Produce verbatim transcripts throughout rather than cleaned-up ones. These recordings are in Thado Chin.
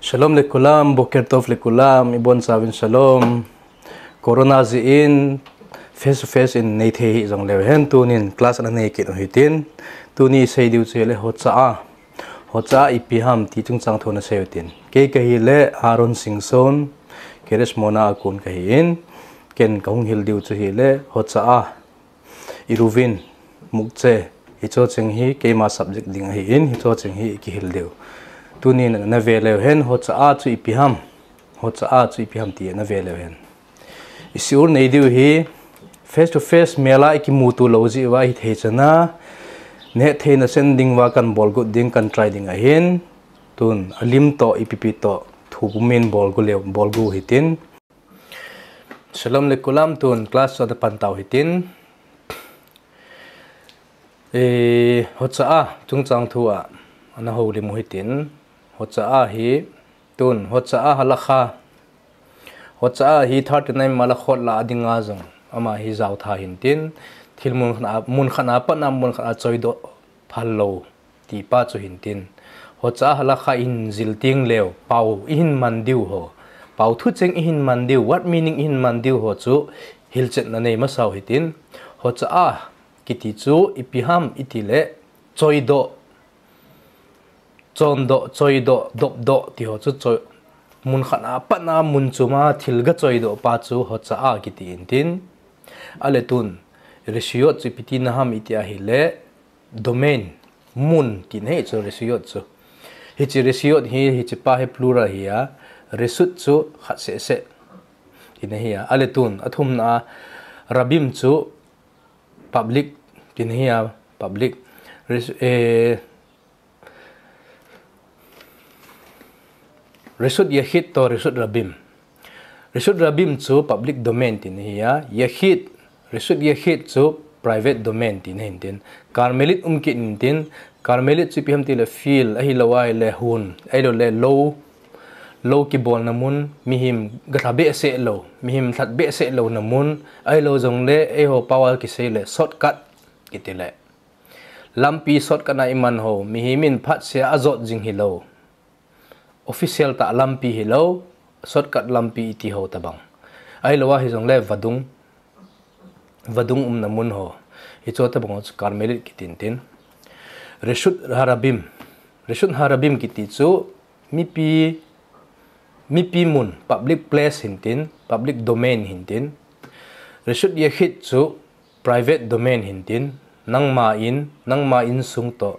Shalom lekulam, boker tov lekulam, ibonchauvin shalom. Corona jeh in face to face in neithei hih jongleu hen, tunin class ana neikit u hitin. Tuni isei diu chu hile hotsa a. Hotsa a ipi ham ti chungchang thu ana sei u hitin. Kei kahile Aaron Singson, Keres Mona a kon kahin. Ken kahung hil diu chu hile hotsa a, iruvin, mukche, hicho cheng hi keima subject ding ahin, hicho cheng hi ikihil diu. Tunin ana ve leu hen, hotsa a chu ipi ham. Hotsa a chu ipi ham ti ana ve leu hen. Isei u nei diu hi, face to face mel a ikimuto lou jeh uva hithei chan a, nehthei nasen ding uva kahin bolgot ding, kahin try ding ahin, tun alim toh, ipipi toh, thu pumin bolgo leu, bolgo hitin. Shalom lekulam, tun class chu ana pan tau hitin. E, hotsa a, chungchang thu a, ana houlim u hitin. Hotsa a hi, tun, hotsa a halakha. Hotsa a hi thirty-nine malachot la a dinga jong ama hi jaotha hintin. Thil mun khat a, mun khat a pat a, mun khat a choidoh phal lou ti pa chu hintin. Hotsa a halakha ihin jil teng leu, pao ihin man diu ho. Pao thucheng ihin man diu, word meaning ihin man diu ho chu hilchetna nei masa u hitin. Hotsa a kiti chu ipi ham itile, choidoh, chondoh, choidoh, dopdoh ti ho chu choi, mun khat a pat a mun chom a thil ga choidoh pa chu hotsa a kiti intin. Ale tun, reshuyot chu ipi tina ham iti ahile, domain, mun tina hi chu reshuyot chu. Hiche reshuyot hi, hiche pa hi plural hi a, reshut chu khat seh seh tina hi a. Ale tun, athumna a, rabim chu public tina hi a, public. Resh-, eh, Reshut yachid toh reshut rabim. Reshut rabim chu public domain tina hi a, yachid, reshut yachid chu private domain tina hintin. Carmelite um kit intin, Carmelite chu ipi ham tile field, ahilou ahile hon, ahilou le lou, lou kibolna mun, mihem ga lha behseh lou, mihem lhat behseh louna mun, ahilou jongle, eiho pao a kisei le shortcut kiti le. Lampi shortcut a iman ho, mihem in phatseh a ajot jing hilou. Official tah lampi hilou, shortcut lampi iti ho tabang. Ahilou a hijongle vadung, vadung umna mun ho. Hicho tabang ho chu Carmelite kiti intin. Reshut harabim. Reshut harabim kiti chu mipi, mipi mun, public place hintin, public domain hintin. Reshut yachid chu private domain hintin, nangma in, nangma insung toh,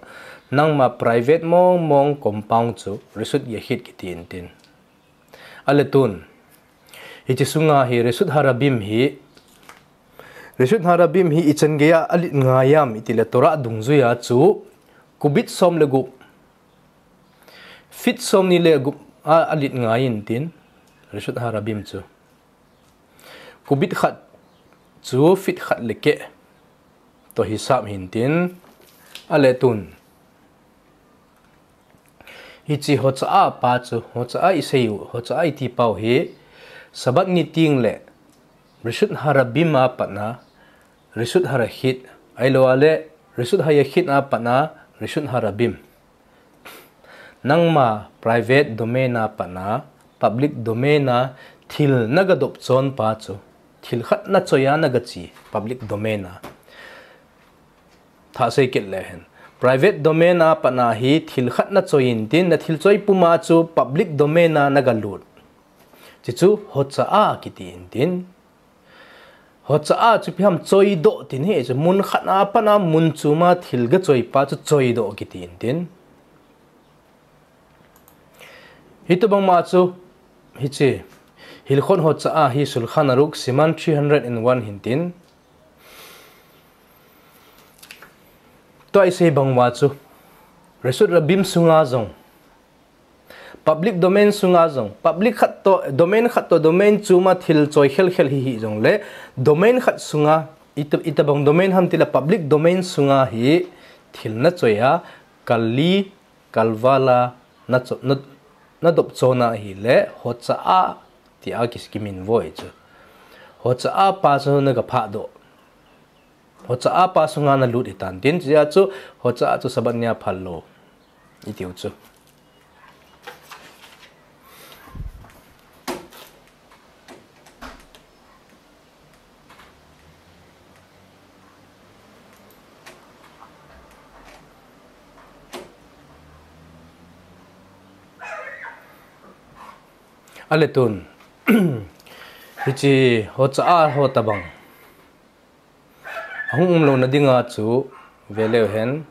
nangma private mong mong compound chu reshut yachid kiti intin. Ale tun, hiche sunga hi reshut harabim hi, reshut harabim hi ichan geiya alet ngai ham itile Torah dungjuiya chu, cubit som le gup, feet somni le gup a alet ngai intin, reshut harabim chu. Cubit khat chu feet khat le keh toh hisap hintin, ale tun. Hiche hotsa a pa chu, hotsa a isei u, hotsa a iti pau hi, Sabbath ni teng le, reshut harabim a pat a, reshut hayachid, ahilou le, reshut hayachid a pat a, reshut harabim. Nangma private domain a pat a, public domain a thil naga dop chon pa chu, thil khat nachoi a naga che, public domain a. Thah sei kit le hen. Private domain a pat a hi thil khat nachoi intin, nathil choi puma chu public domain a naga lut. Chuchu hotsa a kiti intin. Hotsa a chu ipi ham choidoh tina hi chu, mun khat a pat a mun chom a thil ga choi pa chu choidoh kiti intin. Hitobang ma chu, hiche, Hilchot Hotsa'ah hi Shulchan Aruch, Siman three hundred and one hintin. Tua isei bang uva chu, Reshut Harabim sunga jong, public domain sunga jong, public khat toh, domain khat toh, domain chom a thil choi khel khel hi hih jongle, domain khat sunga, ita, itobang domain ham tile public domain sunga hi thil nachoi a, kal li, kal val a, na cho-, na, nadop chon a ahile, Hotsa'ah tia ki, kiminvo ahi chu. Hotsa'ah pa chu naga phahdoh. Hotsa'ah pa sunga nalut hitan tin, chujeh a chu, Hotsa'ah chu Sabbath nia phal lou. Itiu chu. Ale tun. Hiche hocha a ho tabang ahung um louna dinga chu veleu hen.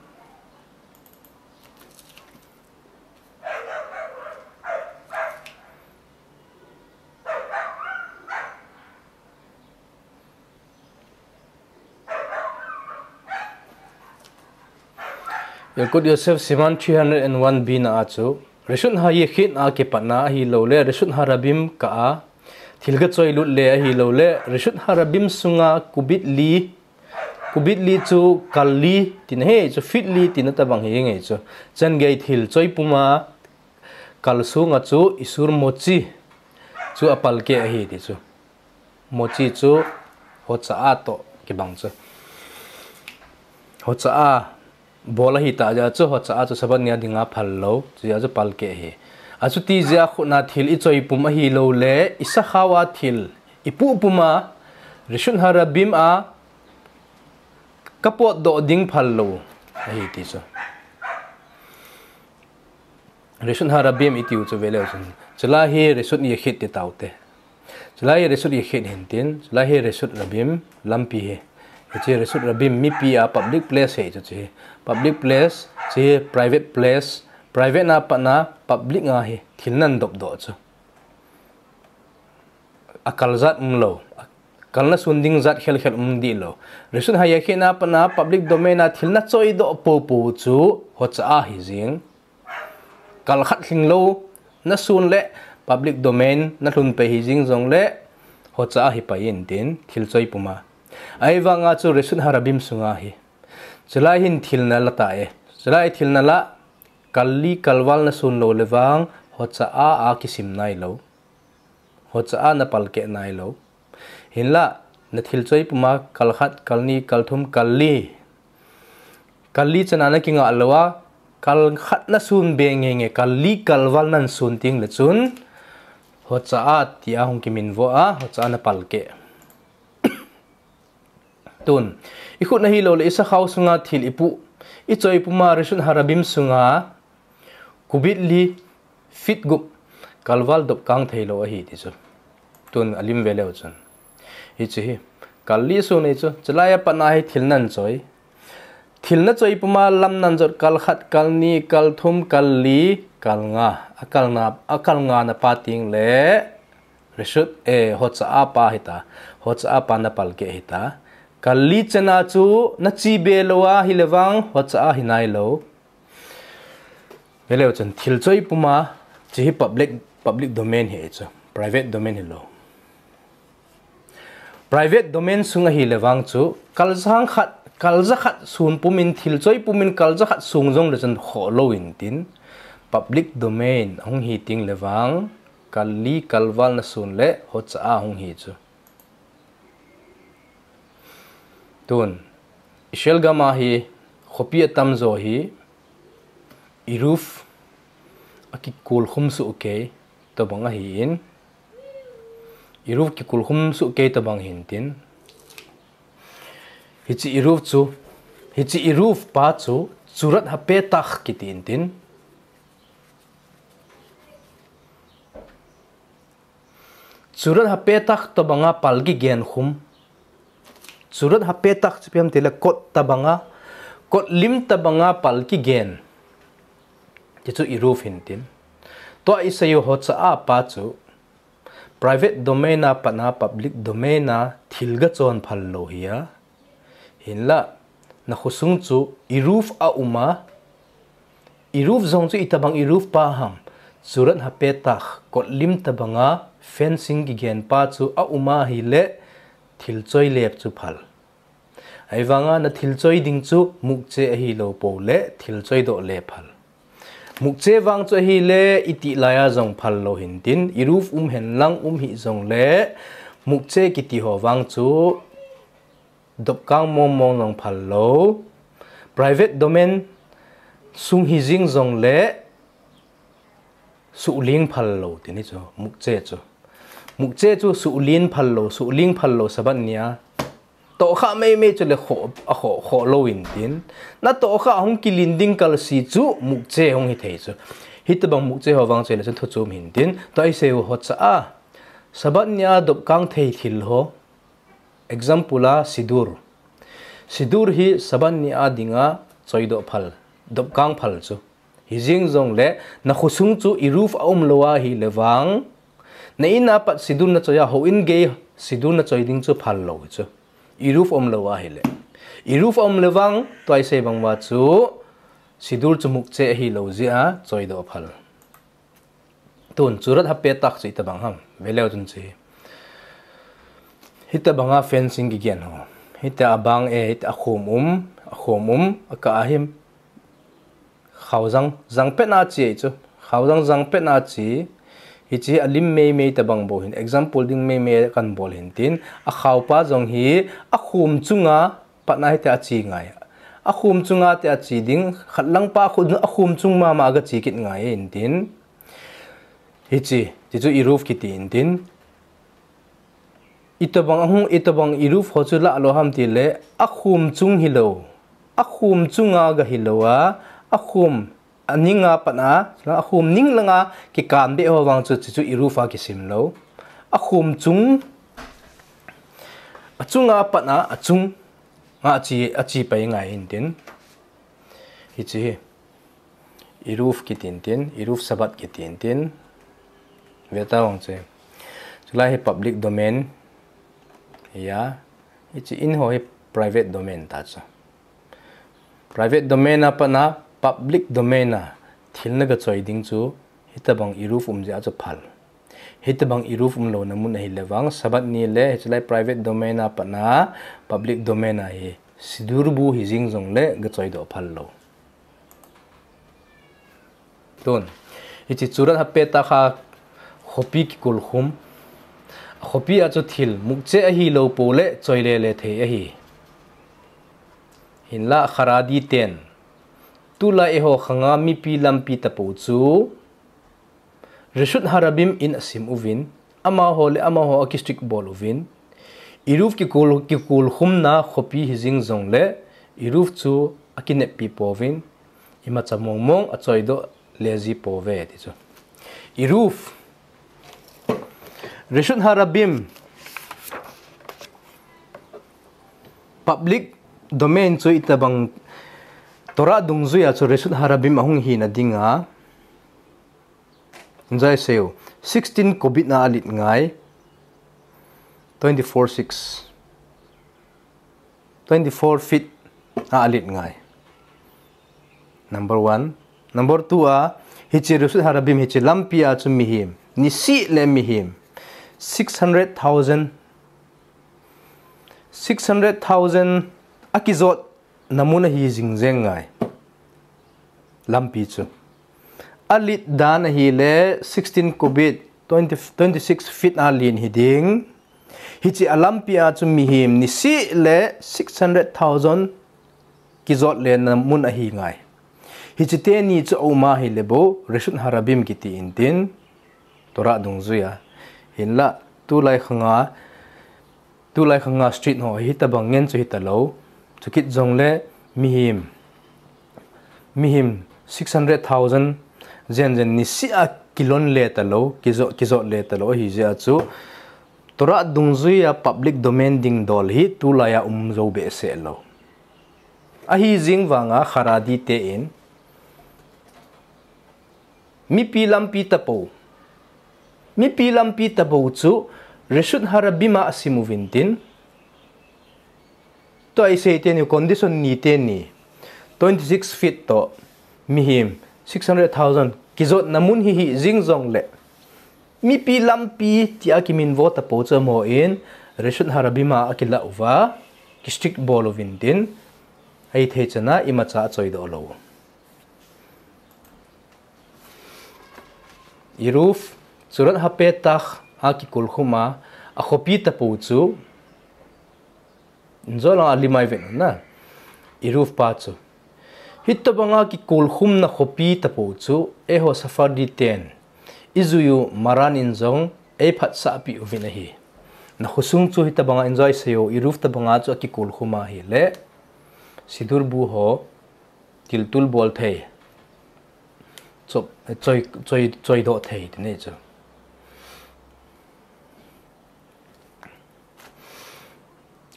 Yalkut Yosef Siman three hundred and one B na a chu, Rishut HaYachid a kipatna ahilouleh Rishut HaRabim kah a thil kachoi lut le ahilouleh Rishut HaRabim sunga cubit li, cubit li chu kal li tina ahi chu, feet li tina tabang hi nge chu. Changei thil choi puma kal sunga chu isur motzi chu apalkeh ahi ti chu. Motzi chu hocha a toh kibang chu. Hocha a bol ahi tah jeh a chu hocha a chu Sabbath nia dinga phal lou, chujeh a chu palkeh ahi. Achuti jeh a khutna thil ichoi pum ahilouleh isakhao a thil ipuh puma Rishut HaRabim a kapotdoh ding phal lou ahi ti chu. Rishut HaRabim itiu chu veleu chun, chulai hi Rishut Yachid ti taute. Chulai hi Rishut Yachid hintin, chulai hi Rishut Rabim lampi hi. Hiche Rishut Rabim mipi a public place hi chu chu hi. Public place, chu hi private place, private na patna public a hi thil nan dopdoh chu. Akal jat umlou, kalna sun ding jat khelkhel um dih lou. Rishut HaYachid na patna public domain a thil nachoidoh poupou chu hocha a hijing. Kal khat lhinglou nasun le public domain nalhun pei hijing jongleh hocha a hipai intin thil choi puma. Ahivanga chu Rishut HaRabim sunga hi. Chulai hin thil nala ta e. Chulai thil nala kal li kal val nasun lou le vang hocha a akisim nailou. Hocha a napalkeh nailou. Hinlah, nathil choi puma kal khat, kal ni, kal thum, kal li. Kal li chana nakingah lou a, kal khat nasun be ngeingei, kal li kal val nasun tengle chun hocha a tia hung kiminvo a, hocha a napalkeh. Tun, ikhut ahilouleh isakhao sunga thil ipuh, ichoi puma Rishut HaRabim sunga cubit li, feet gup kal val dopkang theilou ahi ti chu. Tun alim veleu chun, hiche hi kal li sun ahi chu, chulai a patna hi thil nan choi. Thil nachoi puma lam nan jot kal khat, kal ni, kal thum, kal li, kal nga. Akal nga, akal nga napa tengleh Rishut, eh, hocha a pa hita. Hocha a pa napalkeh hita. Kal li chana chu nachi be lou a hile vang hocha a hinailou. Veleu chun thil choi puma chu hi public, public domain hi chu, private domain hilou. Private domain sung ahile vang chu kal jakhat, kal jakhat sun pumin thil choi pumin kal jakhat sung jongle chun khoh lou intin public domain ahung hi tengle vang kal li kal val nasun le hocha a hung hi chu. Tun, Israel gam a hi khopi atamjo hi Eruv akikulkhum sohkei tobang ahin, Eruv kikulkhum sohkei tobang hintin, hiche Eruv chu, hiche Eruv pa chu Tzurat HaPetach kiti intin. Tzurat HaPetach tobanga pal kigen khum. Tzurat HaPetach chu ipi ham tile kot tobanga, kot lim tobanga pal kigen. Hichu Eruv hintin. Tua isei u hocha a pa chu private domain a patna public domain a thil gachon phal lou hi a. Hinlah, nakhosung chu Eruv aum a, Eruv jong chu itobang Eruv pa ham, Tzurat HaPetach, kot lim tobanga fencing kigen pa chu aum a ahile, thil choi lep chu phal. Ahivanga nathil choi ding chu muktzeh ahilou pou le thil choidoh le phal. Muktzeh vang chu ahile itih laiya jong phal lou hintin, Eruv um henlang um hih jongle, muktzeh kiti ho vang chu dopkang mongmong jong phal lou. Private domain sung hijing jongle suhling phal lou tini chu, muktzeh chu. Muktzeh chu suhling phal lou, suhling phal lou Sabbath nia. Tohkhah meimei chule khoh, akhoh, khoh lou intin. Natohkhah hung kilin ding kalsi chu muktzeh hung hithei chu. Hitobang mukche ho vang choi le chun thuchom hintin, tua isei u ho cha a. Sabbath ni a dopkang thei thil ho. Example a sidur. Sidur hi Sabbath ni a dinga choidoh phal, dopkang phal chu. Hijeng jongle, na khosung chu Eruv aum lou ahile vang, na in a pat sidur na choi a, houin gei sidur na choi ding chu phal lou chu. Eruv aum lou ahile. Eruv aum le vang, tua isei bang uva chu, sidur chu mukche ahilou jeh a, choidoh phal. Tun, צורת הפתח chu itobang ham. Ve leu tun chu. Hitobanga fencing kigen ho. Hiti a bang e, hiti a khom um, a khom um, a kah a hin. Khaojang, jang pet na chi chu. Khaojang, jang pet na chi. Hichi a lim meimei tobang bou hin. Example ding meimei kan bol hintin. A khaopa jong hi, a khom chunga, pat na hiti a chi ngai. A khom chunga ti a chi ding, khat lang pa khu, a khom chung mama a ga chi kit ngai hintin. Hichi, ti chu Eruv kiti hintin. Itobang ahung, itobang Eruv ho chu lah lou ham tile, a khom chung hilou. A khom chunga ga hilou a, a khom, a ning a pat a, a khom ning langa kikan be ho vang chu, chu, chu Eruv a kisim lou. A khom chung, a chunga pat a, a chung, a chi, a chi pai ngai hintin. Hichi hi. Eruv kitin tin, Eruv Sabbath kitin tin. Ve ta vang chu. Chulai hi public domain. Ya. Hichi in ho hi private domain ta chu. Private domain a pat a public domain a thil na ga choi ding chu hitobang Eruv um jeh a chu phal. Hitobang Eruv um louna mun ahile vang, Sabbath ni le, hichulai private domain a pat a, public domain a hi, sidur bu hijeng jongle, ga choidoh phal lou. Tun, hichi צורת הפתח a khopi kikulkhum. Khopi a chu thil, mukche ahilou pou le, choi lele thei ahi. Hinla Haredi ten. Tulai eiho khanga mipi lampi tapou chu, Reshut Harabim in asim uvin, amaho le amaho a kistrict bol uvin, Eruv kikul, kikulkhumna khopi hijeng jongle, Eruv chu akineppi pouvin, imacha mongmong achoidoh le ji pouve ti chu. Eruv, Reshut Harabim, public domain chu itobang Torah dungjuia chu Reshut Harabim ahung hina dinga, Enjoy seiyu. Sixteen cubit a alet ngai. Twenty-four six. Twenty-four feet a alet ngai. Number one. Number two a, hiche Reshut Harabim hiche lampi a chu mihem. Nisih le mihem. Six hundred thousand. Six hundred thousand akijotna mun ahi jingjeng ngai. Lampi chu. Alet dan ahile sixteen cubit, twenty, twenty-six feet a len hiding. Hiche a lampi a chu mihem nisih le six hundred thousand kijot lena mun ahi ngai. Hiche teni chu aum ahile bou, Reshut Harabim kiti intin, Torah dungjuia. Hinla, tulai khanga, tulai khanga street ho, hitabang ngen chu hitalou. Chukit jongle, mihem, mihem six hundred thousand, jen jen nisih a kilon le talou, kijot, kijot le talou, ahijeh a chu, Torah dungjuia public domain ding dol hi, tulai a um jou behseh lou. Ahi jing vanga Haredi te in, mipi lampi tapou. Mipi lampi tapou chu Reshut Harabim a asim uvin tin. Tua isei teni condition ni teni. Twenty-six feet to mihem six hundred thousand kijotna mun hi hijing jongle. Mipi lampi tia kiminvo tapou chu amahon Reshut Harabim a akilah uva, kistrict bol uvin tin, ahithei chana imacha achoidoh lou. Eruv, Tzurat HaPetach a kikulkhum a, akhopi tapou chu, Injo lang a limai vet na. Eruv pa chu. Hitobanga kikulkhumna khopi tapou chu, eiho Sephardi ten. Ijui u Maran in jong, eiphatsah pi uvin ahi. Nakhosung chu hitobanga enjoy seiyu, Eruv tobanga chu akikulkhum ahile. Sidur bu ho, tiltul bol thei. Chop, choi, choi, choidoh thei ti nei chu.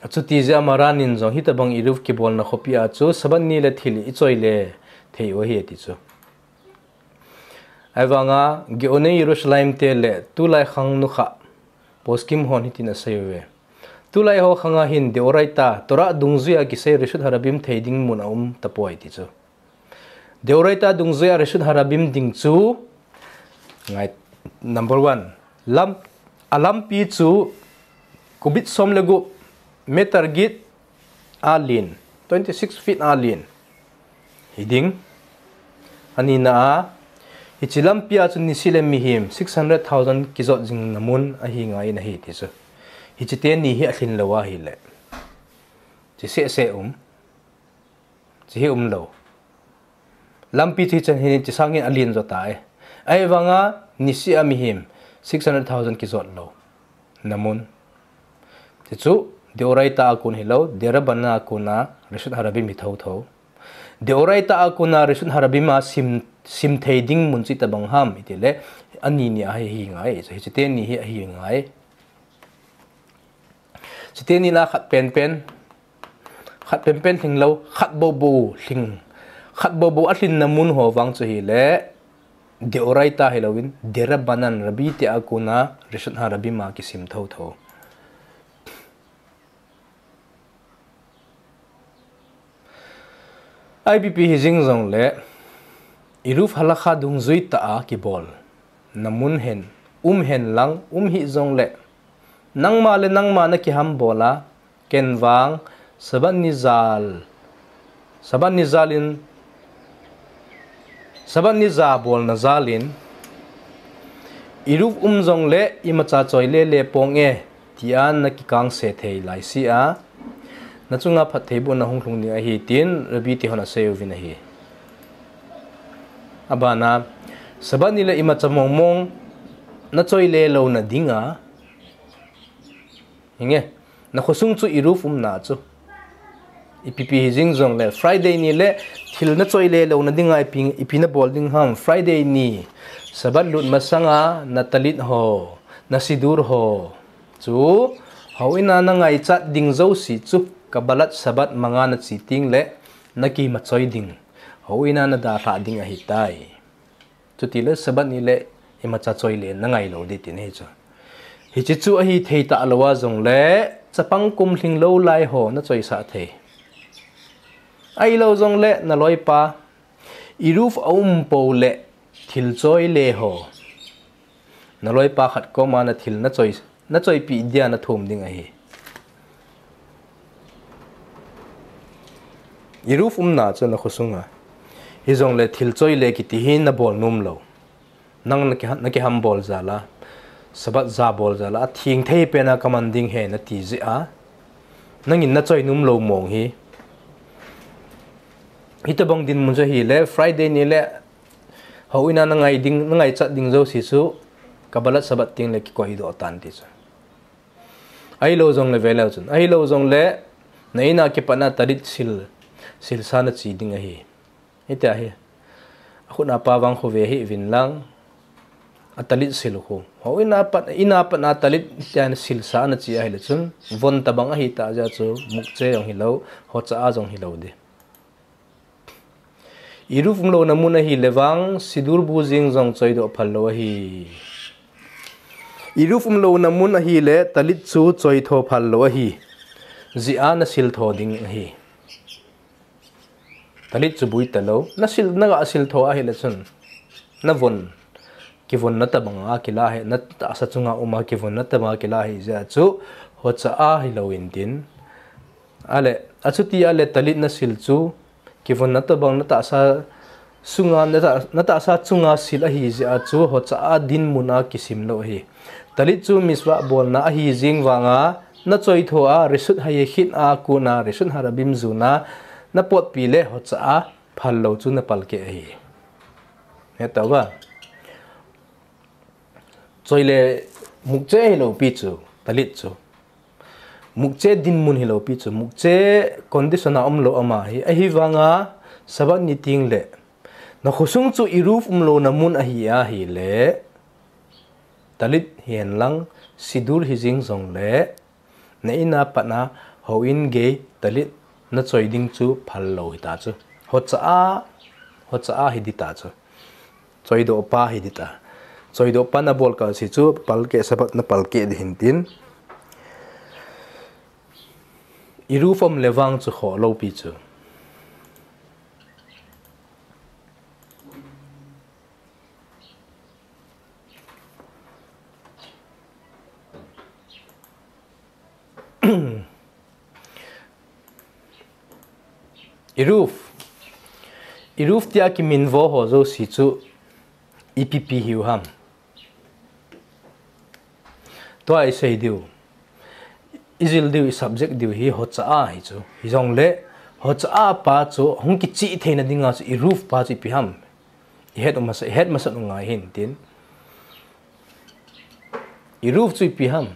Achuti jeh a Maran in jong hitobang Eruv kibolna khopi a chu Sabbath ni le thil ichoi le thei u ahi ati chu. Ahivanga Geonei Yerushalayim te le tulai khang nukha poskim hon hitin asei uve. Tulai ho khanga hin Deoraita, Torah dungjuia kisei Reshut Harabim thei ding mun aum tapoi ti chu. Deoraita dungjuia Reshut Harabim ding chu, ngai, number one, lam, alampi chu kubit som le gup, meter get a len, twenty six feet a len. Hiding. Anina a, hiche lampi a chu nisi le mihem six hundred thousand kijot jing na mun ahi ngai in ahi ti chu. Hiche teni hi alhin lou ahile. Chi seh seh um. Chi hi umlou. Lampi chu hichan hin chi sangin alen jo tai. Ahivanga nisi a mihem six hundred thousand kijot lou na mun. Ti chu, Deoraita a kon hilou, Derabanan a kona Reshut Harabim hi thotho. Deoraita a kona Reshut Harabim a sim, sim thei ding mun chu itobang ham, itile, ani ni ahi, hi ngai, chu hiche teni hi ahi ngai. Hiche teni la khat penpen, khat penpen lhinglou, khat boubou lhing, khat boubou alhin na mun ho vang chu hile, Deoraita hilouvin, Derabanan Rabbi te a kona Reshut Harabim a kisim thotho. I P P hi jing jongle, Eruv Halakha dungjui tah a kibol na mun hin, um hen lang, um hih jongle, nangma le nangma nakihambol a, ken vang, Sabbath ni jal, Sabbath ni jal in, Sabbath ni ja bolna jal in, Eruv um jongle imacha choi le le ponge, tia nakikangse thei laise a, nachunga phattheibohna hung lhung ding ahi, tin Rabbi te hon asei uvin ahi. Abana, Sabbath ni le imacha mong mong nachoi le louna dinga, hinge, nakhosung chu Eruv umna chu. I P P hi jing jongle, Friday ni le thil nachoi le louna dinga ipi, ipi nabol ding ham, Friday ni, Sabbath lut masanga na talit ho, na sidur ho chu, houin a nangaichat ding jouse chu, Kabbalat Sabbath manga nache tengle, nakimachoi ding, houin a nadalhah ding ahitai. Chutile Sabbath ni le imacha choi le nangai lou ding ti ahi chu. Hiche chu ahi thei talou a jongle, chapang kum lhinglou lai ho nachoisah thei. Ahilou jongle naloipa, Eruv aum pou le thil choi le ho. Naloipa khat koma nathil nachoi, nachoipeh dia nathum ding ahi. Eruv umna chu nakhosunga. Hijongle thil choi le kiti hi nabol nom lou. Nang naki, nakihambol jal a, Sabbath ja bol jal a, atheng thei pen a kaman ding ahi nati jeh a, nangin nachoi nom lou mong hi. Hitobang dinmun chu ahile, Friday ni le, houin a nangai ding, nangaichat ding jouse chu, Kabbalat Sabbath tengle kikoidoh tan ti chu. Ahilou jongle veleu chun. Ahilou jongle, na in a kipatna talit sil, silsa nache ding ahi. Hitia hi. Akhut a pa vang khu ve hih uvin lang. Atalit sil khu. Houin a pat, in a patna talit tia silsa nache ahile chun. Von tobang ahitah jeh a chu mukche jong hilou, hocha a jong hilou ding. Eruv umlouna mun ahile vang, sidur bu jing jong choidoh phal lou ahi. Eruv umlouna mun ahile, talit chu choitho phal lou ahi. Jeh a nasil tho ding ahi. Talit chu bui talou. Nasil, naga sil tho ahile chun. Navon. Kivonna tobang a kila ahi, natahsa chunga um a kivonna tobang a kila ahi jeh a chu, hocha a hilou intin. Ale, achuti ale talit nasil chu, kivonna tobang natahsa sunga, nata, natahsa chunga sil ahi jeh a chu, hocha a dinmun a kisim lou ahi. Talit chu mitzvah bolna ahi jing vanga, nachoitho a, Reshut Hayechid a kona, Reshut Harabim juna, napotpi le hocha a, phal lou chu napalkeh ahi. Hetauva. Choi le mukche hilou pi chu, talit chu. Mukche dinmun hilou pi chu, mukche condition a umlou ama hi. Ahivanga, Sabbath ni tengle, Na khosung chu Eruv umlouna mun ahi ahile, talit hihen lang, siddur hijing jongle, na in a pat a houin gei talit na choi ding chu phal lou hita chu. Hocha a, hocha a hi dita chu. Choidoh pa hi dita. Choidoh pa na bol kah se chu palkeh, Sabbath na palkeh ding hintin. Eruv um le vang chu khoh lou pi chu. Eruv. Eruv tia kiminvo ho jouse chu ipi ipi hiu ham. Tua isei diu, ijil diu, i subject diu hi hocha a hi chu. Hijongle, hocha a pa chu hung kichih theina dinga chu Eruv pa chu ipi ham. Ihet u masa, ihet masat u ngai hintin. Eruv chu ipi ham.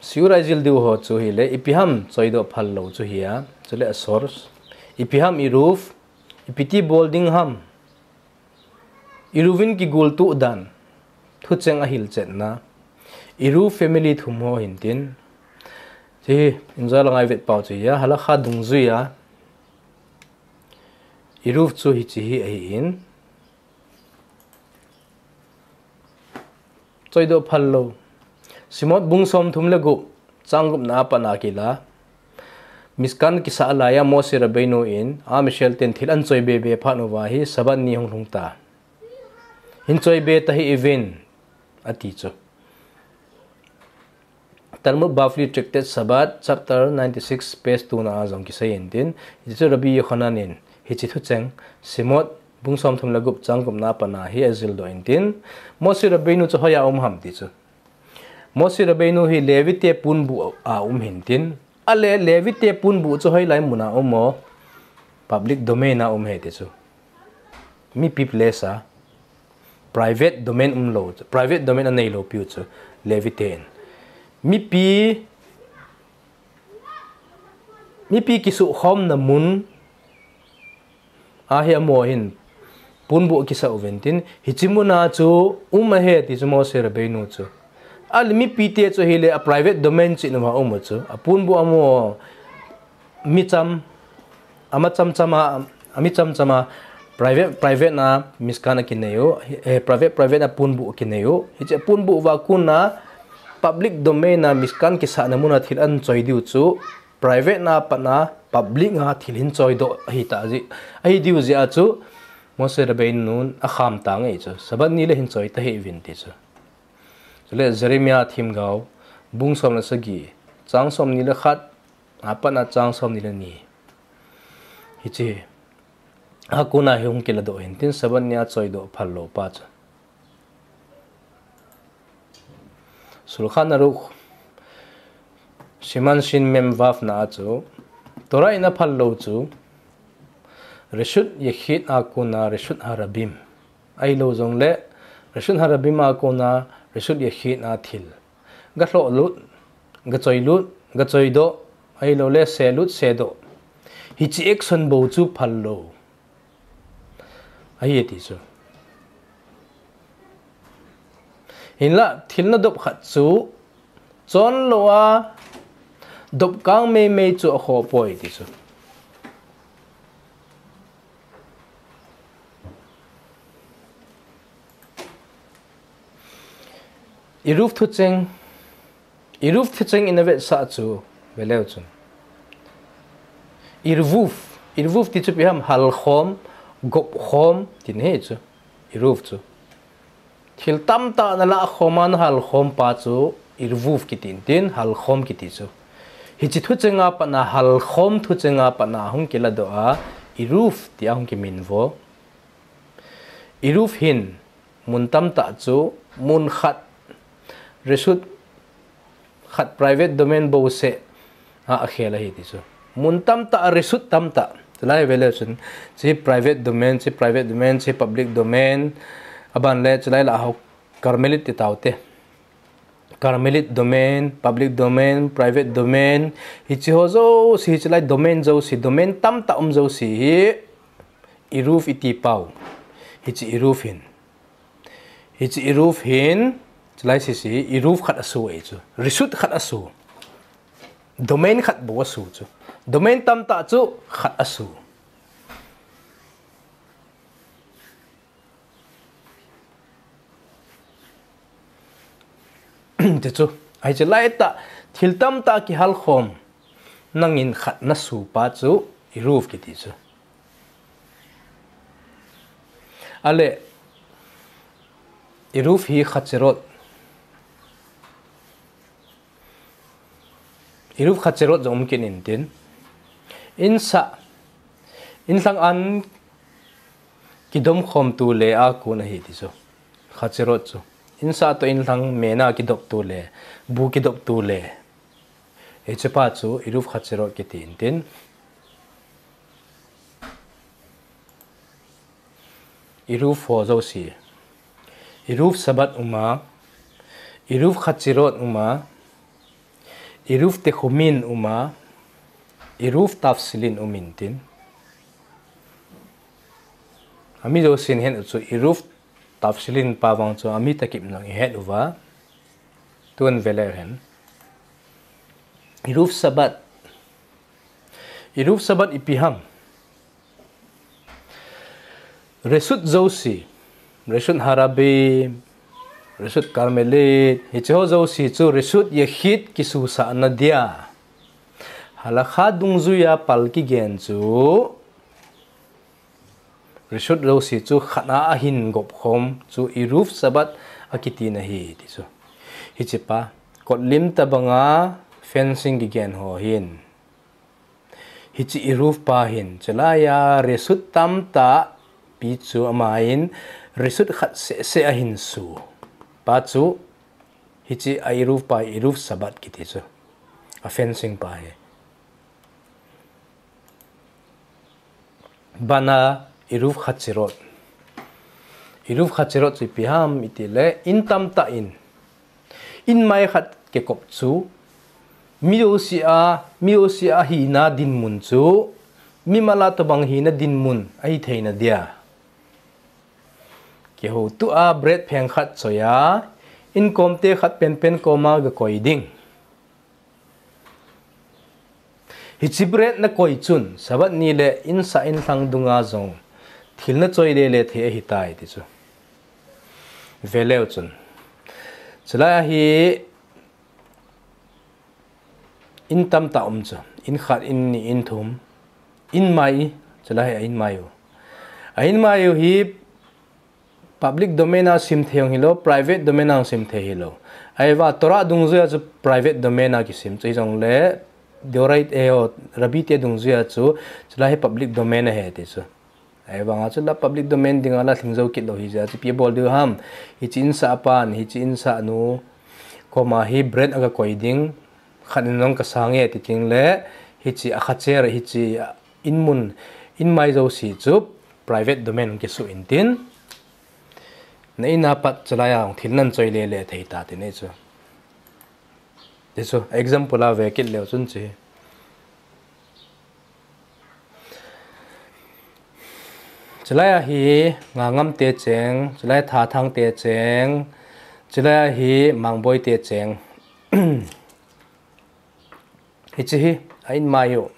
Siura ijil diu ho chu hile, ipi ham choidoh phal lou chu hi a, chule a source. Ipi ham Eruv, ipi ti bol ding ham. Eruv in kigultuh dan, thucheng a hilchetna. Eruv family thum ho hintin. Hiche hi, injo la ngai vet pau chu hi a, halakha dungjuia Eruv chu hiche hi ahin. Choidoh phal lou. Shemot bung somthum le gup, chang gupna a pat a kila. Mishkan kisah laiya Moshe Rabbeinu in, Am Israel ten thil ahin choi bebe phat uva hi Sabbath ni hung lhung ta. Hin choi be tahih uvin, ati chu. Talmud Bavli Tractate Shabbat, chapter ninety-six, page two na a jong kisei intin, hichu Rabbi Yochanan in, hiche thucheng, Shemot, bung somthum le gup chang gupna a pat a hi ajildoh intin, Moshe Rabbeinu chu hoiya um ham ti chu. Moshe Rabbeinu hi Levi te ponbuh a um hintin, ale Levi te ponbuh chu hoilai mun a um o, public domain a um ahi ti chu. Mipi place a, private domain umlou, private domain anei lou piu chu, Levi ten. Mipi, mipi kisukhomna mun ahi, amaho hin ponbuh kisah uvin tin, hiche mun a chu um ahi ti chu Moshe Rabbeinu chu. Ale mipi te chu hile a private domain cheh uva um u chu. A ponbuh amaho micham, ama chamchama, ami chamchama, private, private na Mishkan akinei u, eh, private, private na ponbuh akinei u. Hiche ponbuh uva kona public domain na Mishkan kisahna mun a thil ahin choi diu chu, private na pat a public a thil hin choidoh ahi ta ji. Ahi diu jeh a chu, Moshe Rabbeinu nun akham tang ahi chu. Sabbath ni le hin choi tahih uvin ti chu. Chule Jeremiah themgao, bung som le sagi, chang somni le khat, a pat a chang somni le ni. Hiche a kona hi hung kiladoh hintin Sabbath ni a choidoh phal lou pa chu. Shulchan Aruch, Siman Shin Mem Vav na a chu, Torah in aphal lou chu, Reshut Yachid a kona Reshut Harabim. Ahilou jongle, Reshut Harabim a kona Reshut Yachid a thil. Galhoh lut, gachoi lut, gachoidoh, ahiloule selut, sedoh. Hiche action bou chu phal lou. Ahi ti chu. Hinla, thil nadop khat chu, chonlou a, dopkang meimei chu akhoh poi ti chu. Eruv thucheng, Eruv thucheng in avetsah chu, veleu chun. Irvuv, Irvuv ti chu ipi ham, halkhom, gopkhom, tina ahi chu. Eruv chu. Thil tamtah nalahkhom a nahalkhom pa chu Irvuv kiti intin, halkhom kiti chu. Hiche thucheng a pat a, halkhom thucheng a pat a hung kiladoh a, Eruv tia hung kiminvo. Eruv hin, mun tamtah chu, mun khat, Reshut khat private domain bouseh a akhel ahi ti chu. Mun tamtah, Reshut tamtah. Chulai veleu chun, hiche private domain, hiche private domain, hiche public domain, aban le, chulai lah a ho Carmelite ti taute. Carmelite domain, public domain, private domain, hiche ho jouse, hiche lai domain jouse, domain tamtah um jouse hi, Eruv iti pau. Hiche Eruv hin. Hiche Eruv hin, chulai sese, Eruv khat asu ahi chu. Reshut khat asu. Domain khat bou asu chu. Domain tamtah chu khat asu. Ti chu. Ahi chu laitah, thil tamtah kihal khom. Nangin khat nasu pa chu, Eruv kiti chu. Ale, Eruv hi Chatzerot. Eruv Chatzerot jong um kit intin. Insah, inlhang an kidom khom tu le a kon ahi ti chu. Chatzerot chu. Insah to inlhang mena kidop tu le, bu kidop tu le. Hiche pa chu Eruv Chatzerot kiti intin. Eruv ho jouse. Eruv Sabbat uma, Eruv Chatzerot uma, Eruv Techumin uma, Eruv Tavshilin um intin. Ami jousen ihet u chu Eruv Tavshilin pa vang chu ami takip nang ihet uva. Tun vele hen. Eruv Sabbat. Eruv Sabbat ipi ham. Reshut jouse, Reshut Harabim, Reshut Karmelit, hiche ho jouse chu Reshut Yachid kisusah na dia. Halakha dungjuiya pal kigen chu, Reshut jouse chu khat a ahin gop khom chu Eruv Sabbat akiti na ahi ti chu. Hiche pa, kotlim tabanga fencing kigen ho hin. Hiche Eruv pa hin, chulaiya Reshut tamtah pi chu amahin Reshut khat seh seh ahin su. Pa chu, hiche a Eruv pa, Eruv Sabbat kiti chu. A fencing pa hi. Bana Eruv Chatzerot. Eruv Chatzerot chu ipi ham iti le, in tamtah in. In mai khat kikop chu, mi jouse a, mi jouse a hina dinmun chu, mimal a tobang hina dinmun ahi theina dia. Kihoutu a bread pheng khat choi a, inkom te khat penpen koma gakoi ding. Hiche bread nakoi chun, Sabbath ni le insah inlhang dunga jong, thil nachoi lele thei ahitai ti chu. Veleu chun. Chulai a hi in tamtah um chu. In khat, in ni, in thum. In mai, chulai hi a in mai u. A in mai u hi public domain a sim thei jong hilou, private domain a jong sim thei hilou. Ahivang Torah dungjuia chu private domain a kisim chu hijongle, Deoraita, eh, Rabbi te dungjuia chu, chulai hi public domain ahi ti chu. Ahivanga chu la public domain dinga la lhing jou kit lou hijeh a chu ipi bol diu ham. Hiche insah pan, hiche insah nu koma hi bread aga koi ding, khat in jong kasange ti teng le, hiche a khacher, hiche in mun, in mai jouse chu private domain kisu intin. Na in a pat chulai a jong thil nan choi lele thei ta ti nei chu. Ti chu, example a ve kit leu chun chu hi. Chulai a hi Ngangam te cheng, chulai Thathang te cheng, chulai a hi Mangboi te cheng. Hiche hi, a in mai u.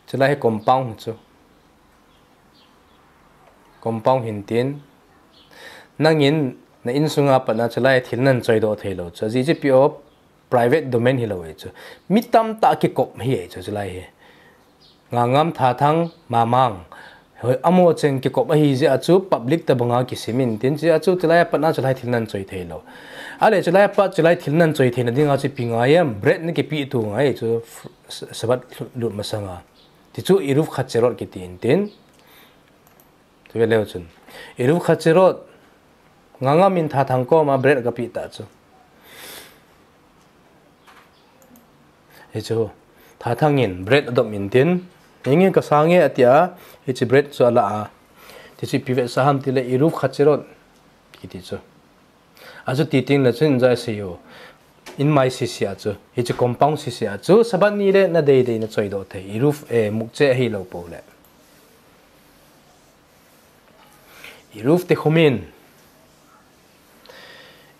Chulai hi compound chu. Compound hintin. Nangin na insunga pat na chulai thil nan choi doh thei lou chu. Ajeh chu ipi o private domain hilou ahi chu. Mi tamtah kikop hi ahi chu chulai hi. Ngangam, Thathang, Mamang. Hoi, amaho cheng kikop ahijeh a chu public tabanga kisim intin. Jeh a chu chulai a pat na chulai thil nan choi thei lou. Ale chulai a pat chulai thil nan choi theina dinga chu ipi ngai em, bread na kipe tu ngai chu. Sabbath lut masanga. Ti chu Eruv Chatzerot kiti intin. Ti veleu chun. Eruv Chatzerot. Ngangam in Thathang koma bread aga pe ta chu. Hichu. Thathang in bread adop intin. Hinge kasange ati a. Hiche bread chu ala a. Ti chu ipi vetsah ham ti le Eruv Chatzerot. Kiti chu. Achu ti teng le chun ijat sei u. In mai sese a chu. Hiche compound sese a chu. Sabbath ni le na deidei na choi doh thei. Eruv, eh, muktzeh ahilou pou le. Eruv Techumin.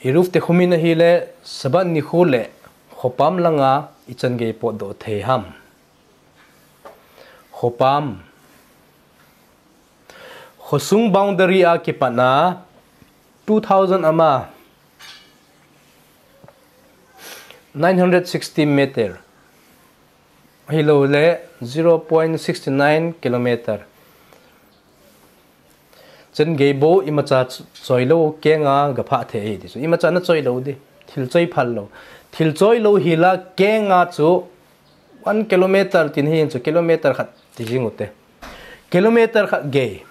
Eruv Techumin ahile, Sabbath nikho le, khopam langa ichan gei potdoh thei ham. Khopam. Khosung boundary a kipatna two thousand ama, nine hundred sixty meter. Ahilou le zero point six nine kilometer. Chan gei bou imacha ch-, choi lou kenga gaphah thei ahi ti chu. Imacha na choi lou di. Thil choi phal lou. Thil choi lou hila kenga chu one kilometer tin hi chu kilometer khat ti jing ute. Kilometer khat gei.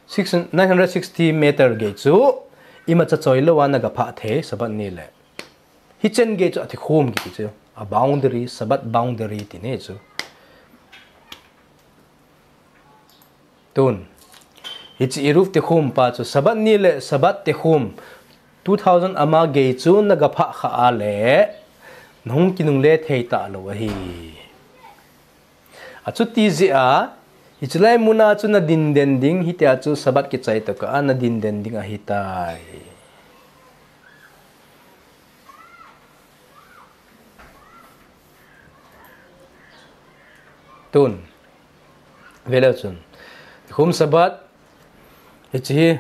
Six, nine hundred sixty meter gei chu imacha choi lou a na gaphah thei Sabbath ni le. Hichan gei chu a tekhum kiti chu. A boundary, Sabbath boundary ti ni chu. Tun. Hiche Eruv Techumin pa chu Sabbath ni le Sabbath tekhum two thousand ama gei chu na gaphah kha a le. Nahung kinungle thei talou ahi. Achuti jeh a, hichelai muna chu na din den ding, hitia chu Sabbath kichai tokah a na din den ding ahitai. Tun. Veleu chun. Tekhum Sabbath. Hiche hi.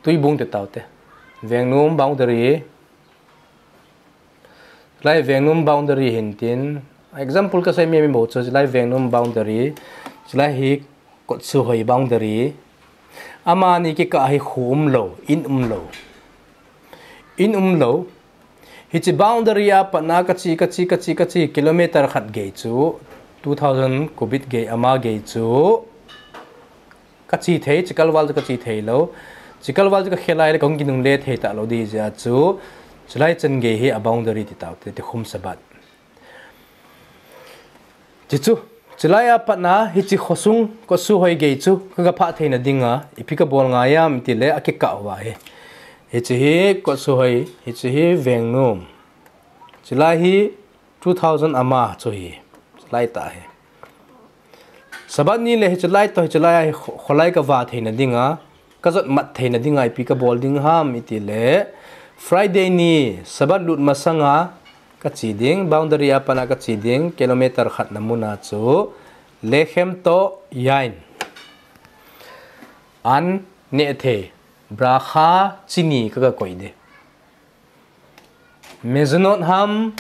Tuibung te taute. Vengnom boundary. Chulai Vengnom boundary hintin, example kasei mi mi bou chu, chulai Vengnom boundary, chulai hi Kotsuhoi boundary. Amani kikah hi kho umlou, in umlou. In umlou. Hiche boundary a patna kachi, kachi, kachi, kachi, kilometer khat gei chu, two thousand cubit gei ama gei chu. Kachi thei, chikal val chu kachi thei lou. Chikal val chu kakhelai le kahung kinungle thei talou di jeh a chu. Chulai chan gei hi a boundary ti taute, tekhum Sabbath. Ti chu, chulai a patna, hiche khosung, Kotsuhoi gei chu, ka gaphah theina dinga, ipi kabol ngai ham tile, akikah uva hi. Hiche hi Kotsuhoi, hiche hi Vengnom. Chulai hi two thousand ama chu hi. Chulai tah hi. Sabbath ni le hichelai toh hichelai a hi kho-, kholai kava theina dinga, kajot mat theina dinga ipi kabol ding ham itile, Friday ni Sabbath lut masanga kachi ding, boundary a patna kachi ding, kilometer khat na muna chu, lechem toh yain. An nehthei, bracha chini kaga koi ding. Mezonot ham,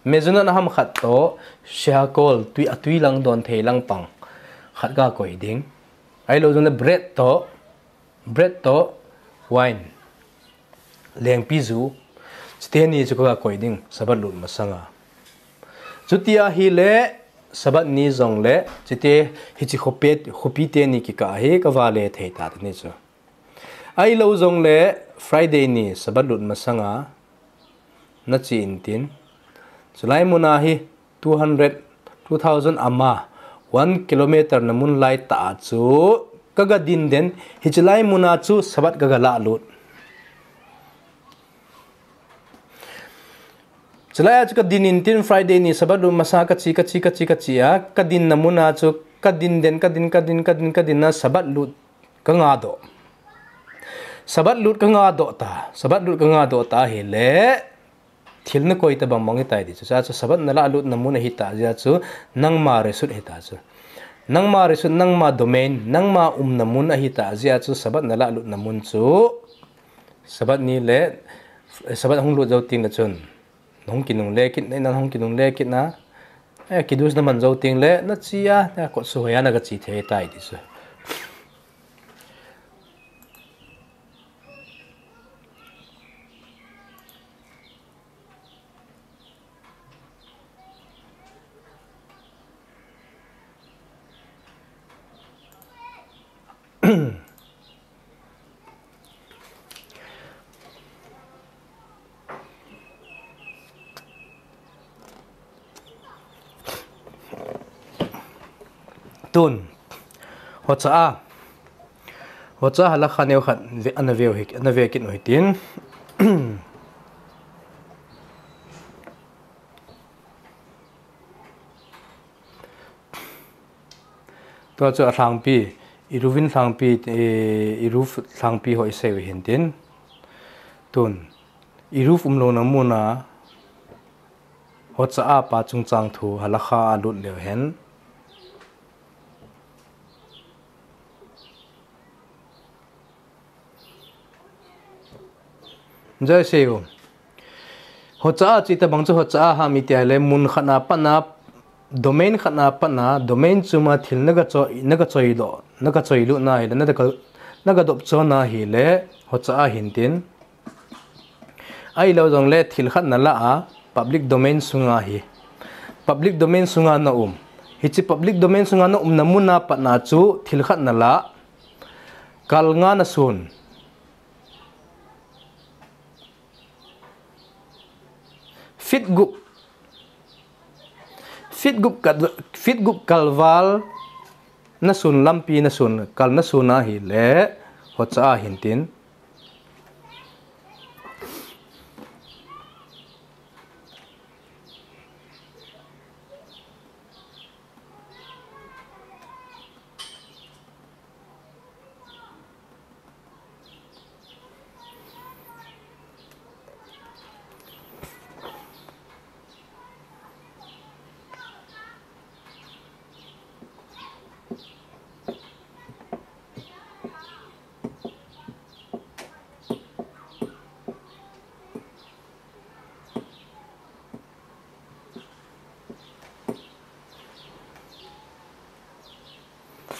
mezonot ham khat toh, shehakol, tui, atui lang don thei lang pang. Khat kakoi ding. Ahilou jongle bread toh, bread toh, wine. Lengpiju. Chuteni chu kakoi ding, Sabbath lut masanga. Chuti ahile, Sabbath ni jongle, chute hiche khopi, khopi teni kikah hi kavale thei ta teni chu. Ahilou jongle Friday ni Sabbath lut masanga nachi intin. Chulai muna hi two hundred, two thousand ama, one kilometer na mun lai tah chu kaga din den, hichelai muna chu Sabbath kaga lah lut. Chulai a chu kadin intin Friday ni Sabbath lut masa kachi, kachi, kachi, kachi a, kadin na muna chu kadin den, kadin, kadin, kadin, kadin na Sabbath lut kanga doh. Sabbath lut kanga doh ta, Sabbath lut kanga doh ta hile, thil nakoi tabang mang hitai ti chu. Chua chu Sabbath nalah lut na mun ahita jeh a chu, nangma reshut hita chu. Nangma reshut, nangma domain, nangma umna mun ahita jeh a chu, Sabbath nalah lut na mun chu. Sabbath ni le, Sabbath hung lut jou teng le chun. Nahung kinungle kit, nahung kinungle kit na. Eh, kiddush naman jou teng le, nachi a, na Kotsuhoi a nagachi thei tai ti chu. Tun. Hocha a. Hocha a halakha neo khat ve, ana veu hi, ana ve kit u hitin. Tua chu alhangpi, Iruvin lhangpi, eh, Iruv lhangpi ho isei u hintin. Tun, Iruv umlouna muna, hocha a pa chungchang thu halakha a lut leu hen. Jai sei u. Hocha a chi tabang chu hocha a ham iti ahile mun khat na pat na, domain khat na pat na, domain chunga thil naga choi, naga choi doh, naga choi lut na ahile, naga, naga dop chon na ahile, hocha a hintin. Ahilou jongle thil khat na lah a, public domain sunga hi. Public domain sunga na um. Hichi public domain sunga na umna muna pat na chu thil khat na lah. Kal nga na sun. Feet gup. Feet gup kat, feet gup kalval na sun lampi na sun, kal na sun ahile, hocha a hintin.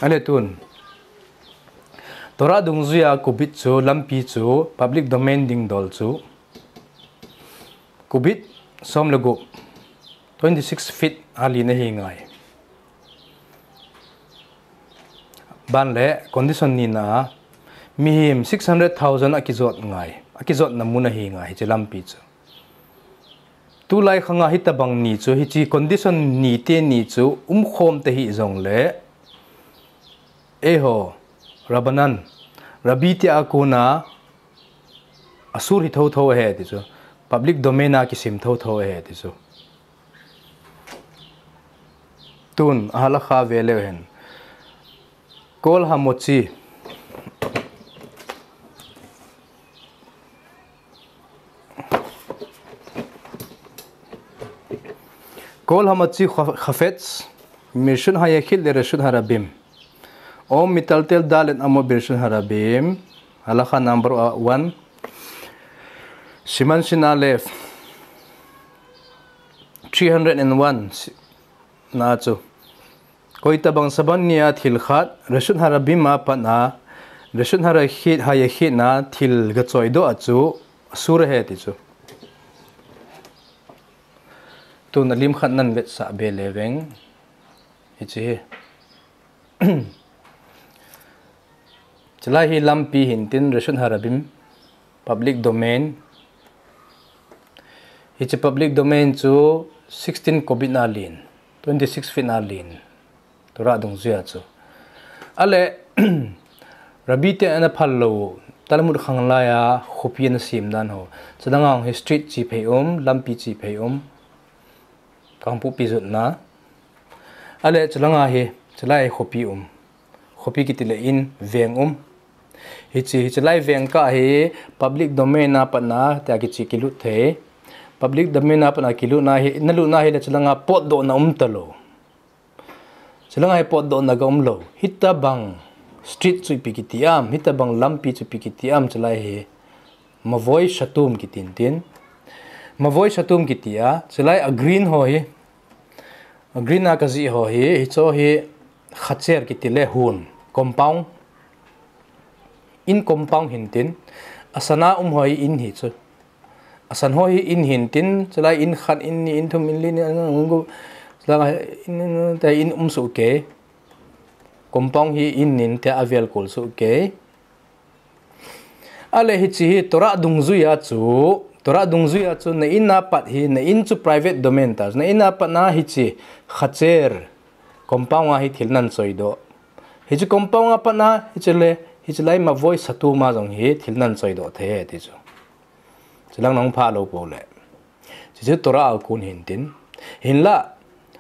Ale tun. Torah dungjuia cubit chu, lampi chu, public domain ding dol chu. Cubit som le gup, twenty six feet a lin ahi ngai. Ban le condition ni na, mihem six hundred thousand a kijot ngai, a kijotna mun ahi ngai, hichi lampi chu. Tulai khanga hitabang ni chu, hichi condition ni te ni chu, umkhom te hi jongle, eiho, Rabbanan, Rabbi te a kona, asur hi thotho ahi ti chu. Public domain a kisim thotho ahi ti chu. Tun, a halakha ve leu hen. Kol hamotzi. Kol hamotzi chafetz, mirshut hayachid le reshut harabim. O mitaltel dalet amot birshut harabim. Halakha number, uh, one. Siman shin alef. Three hundred and one. Si-, na chu. Koitabang Sabbath nia thil khat, reshut harabim a pat a, reshut hayachid, hayachid na thil gachoi doh a chu, asur ahi ti chu. Tun alim khat nan vetsah be leveng. Hichi hi. Chulai hi lampi hintin reshut harabim, public domain. Hichi public domain chu sixteen cubit na lin, twenty six feet na lin. Torah dungjuia chu. Ale, Rabbi te ana phal lou, Talmud khang laiya, khopi ana sim dan ho. Chulanga hi street chi phei um, lampi chi phei um. Kangpokpi jotna. Ale, chulanga hi, chulai khopi um. Khopi kiti le in, veng um. Hichi, hichi lai veng kah hi, public domain a pat na, tia kichi kilut thei. Public domain a pat na kilut na hi, na lut na hi le chulanga potdohna um talou. Chulanga hi potdohna ga um lou. Hitabang street chu ipi kiti am, hitabang lampi chu ipi kiti am chulai hi. Mavoi shatum kitin tin. Mavoi shatum kiti a, chulai a green ho hi. A green a kajih ho hi, hicho hi chaser kiti le hun, compound. In compound hintin, asana um ho hi in hi chu. Asan ho hi in hintin, chulai in khat, in ni, in thum, in li, in, in, in, chulai in, in, in, te in um soh kei. Compound hi in in te avel kol soh kei. Ale hichi hi Torah dungjuia chu, Torah dungjuia chu na in a pat hi, na in chu private domain ta, na in a pat na hichi chaser, compound a hi thil nan choi doh. Hichi compound a pat na, hichi le, hichi lai mavoi shatum a jong hi thil nan choi doh thei ti chu. Chulang nang pha lou po le. Hichi chu Torah a kon hintin. Hinla,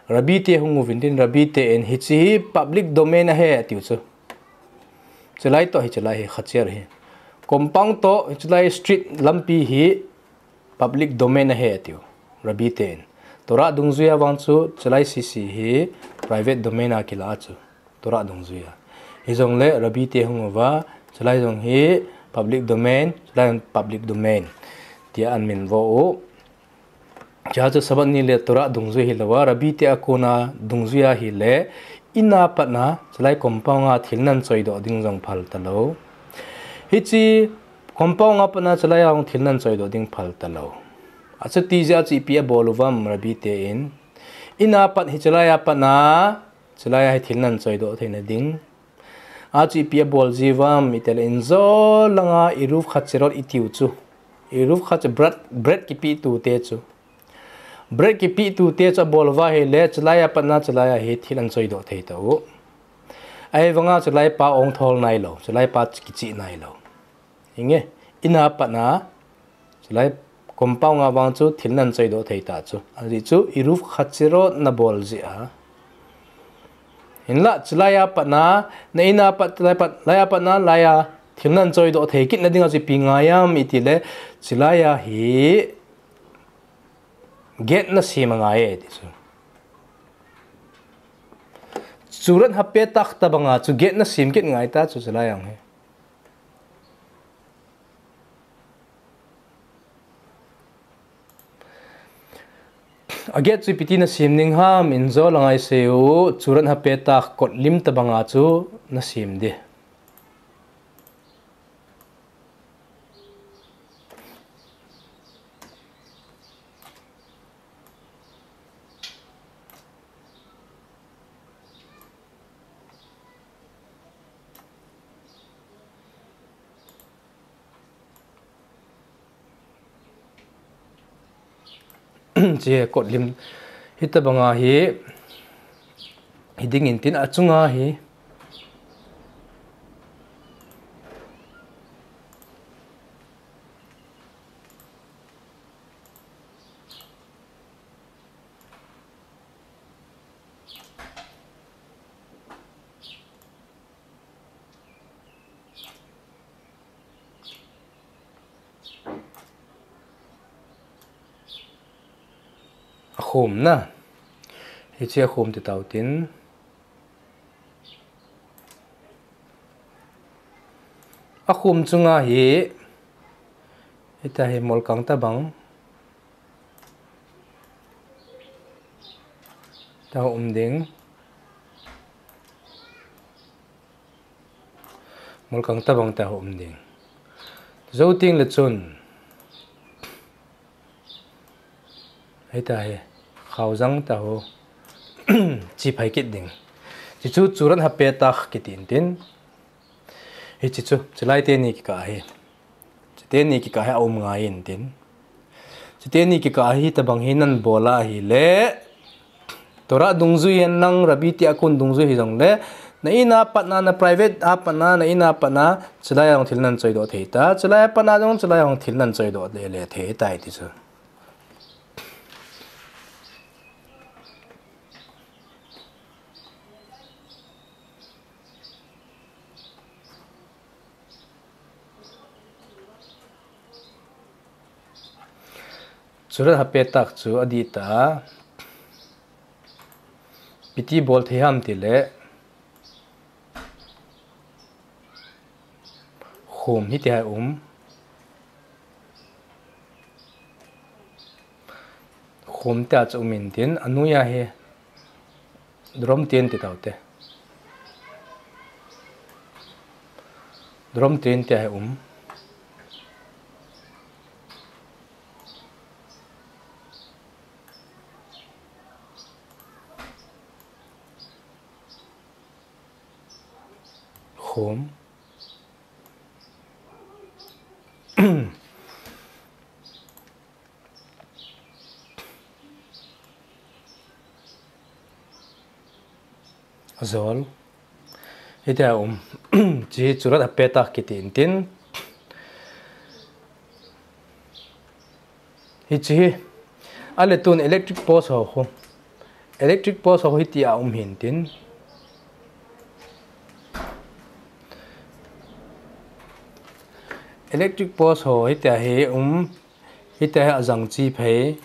Rabbi te hung uvin tin, Rabbi te in hichi hi public domain ahi tiu chu. Chulai toh hi, chulai hi khacher hi. Compound toh, chulai street lampi hi public domain ahi tiu. Rabbi ten. Torah dungjuiya vang chu, chulai sisi hi private domain a kila chu. Torah dungjuiya. Hijongle Rabbi te hung uva, chulai jong hi public domain, chulai public domain. Tia an min vo u. Chua chu Sabbath ni le Torah dungjui hilou a, Rabbi te a kona dungjui ahile, in a pat na, chulai compound a thil nan choidoh ding jong phal talou. Hiche compound a pat na, chulai a hung thil nan choidoh ding phal talou. Achuti jeh a chu ipi abol uvam Rabbi te in. In a pat hi chulai a pat na, chulai a hi thil nan choidoh theina ding. Achu ipi abol jiuvam itile injo langa Eruv Chatzirot itiu chu. Eruv Chatz-, bread, bread kipetu te chu. Bread kipetu te chu abol uva ahile, chulai a pat na chulai a hi thil an choidoh thei tau. Ahivanga chulai pa ong thol nailou, chulai pa kichih nailou. Hinge, in a pat na, chulai compound a vang chu thil nan choidoh thei ta chu. Ajeh chu, Eruv Chatzirot na bol jeh a. Hinla, chulai a pat na, na in a pat, lai pat, lai a pat na, lai a thil nan choidoh thei kit na ding a chu ipi ngai am itile, chulai a hi gate na sem angai e ti chu. Churat hapetach tabanga chu gate na sem kit ngai ta chu chulai a hi. A gate chu ipi ti na sem ding ham, injo langa isei u, churat hapetach kotlim tabanga chu na sem ding. Che kotlim hitabanga hi, hiding intin achunga hi. Akhum na. Hiche akhum ti tau tin. Akhum chunga hi. Hita hi molkang tabang. Ta um ding. Molkang tabang ta um ding. Jou teng le chun. Hita hi. Khaojang ta ho. Chi phai kit ding. Chi chu churat hapetach kiti intin. Hiche chu, chulai teni kikah hi. Chuteni kikah hi aum ngai intin. Chuteni kikah hitabang hi nan bol ahile. Torah dungjui hin nang Rabbi te a kon dungjui hijongle. Na in a pat na, na private a pat na, na in a pat na, chulai a hung thil nan choidoh thei ta. Chulai a pat na jong, chulai a hung thil nan choidoh le le thei ta iti chu. Churat hapetach chu adih ta. Ipi ti bol thei ham tile. Khum hiti a um. Khum tia chu um intin, anoi a hi drum tin ti tau te. Drum tin tia hi um. Khum. Ajol. Hiti a um. Chi churat hapetach kiti intin. Hiche hi. Ale tun electric post ho khu. Electric post ho hiti a um hintin. Electric post ho hitia hi um, hitia hi ajang chi phei.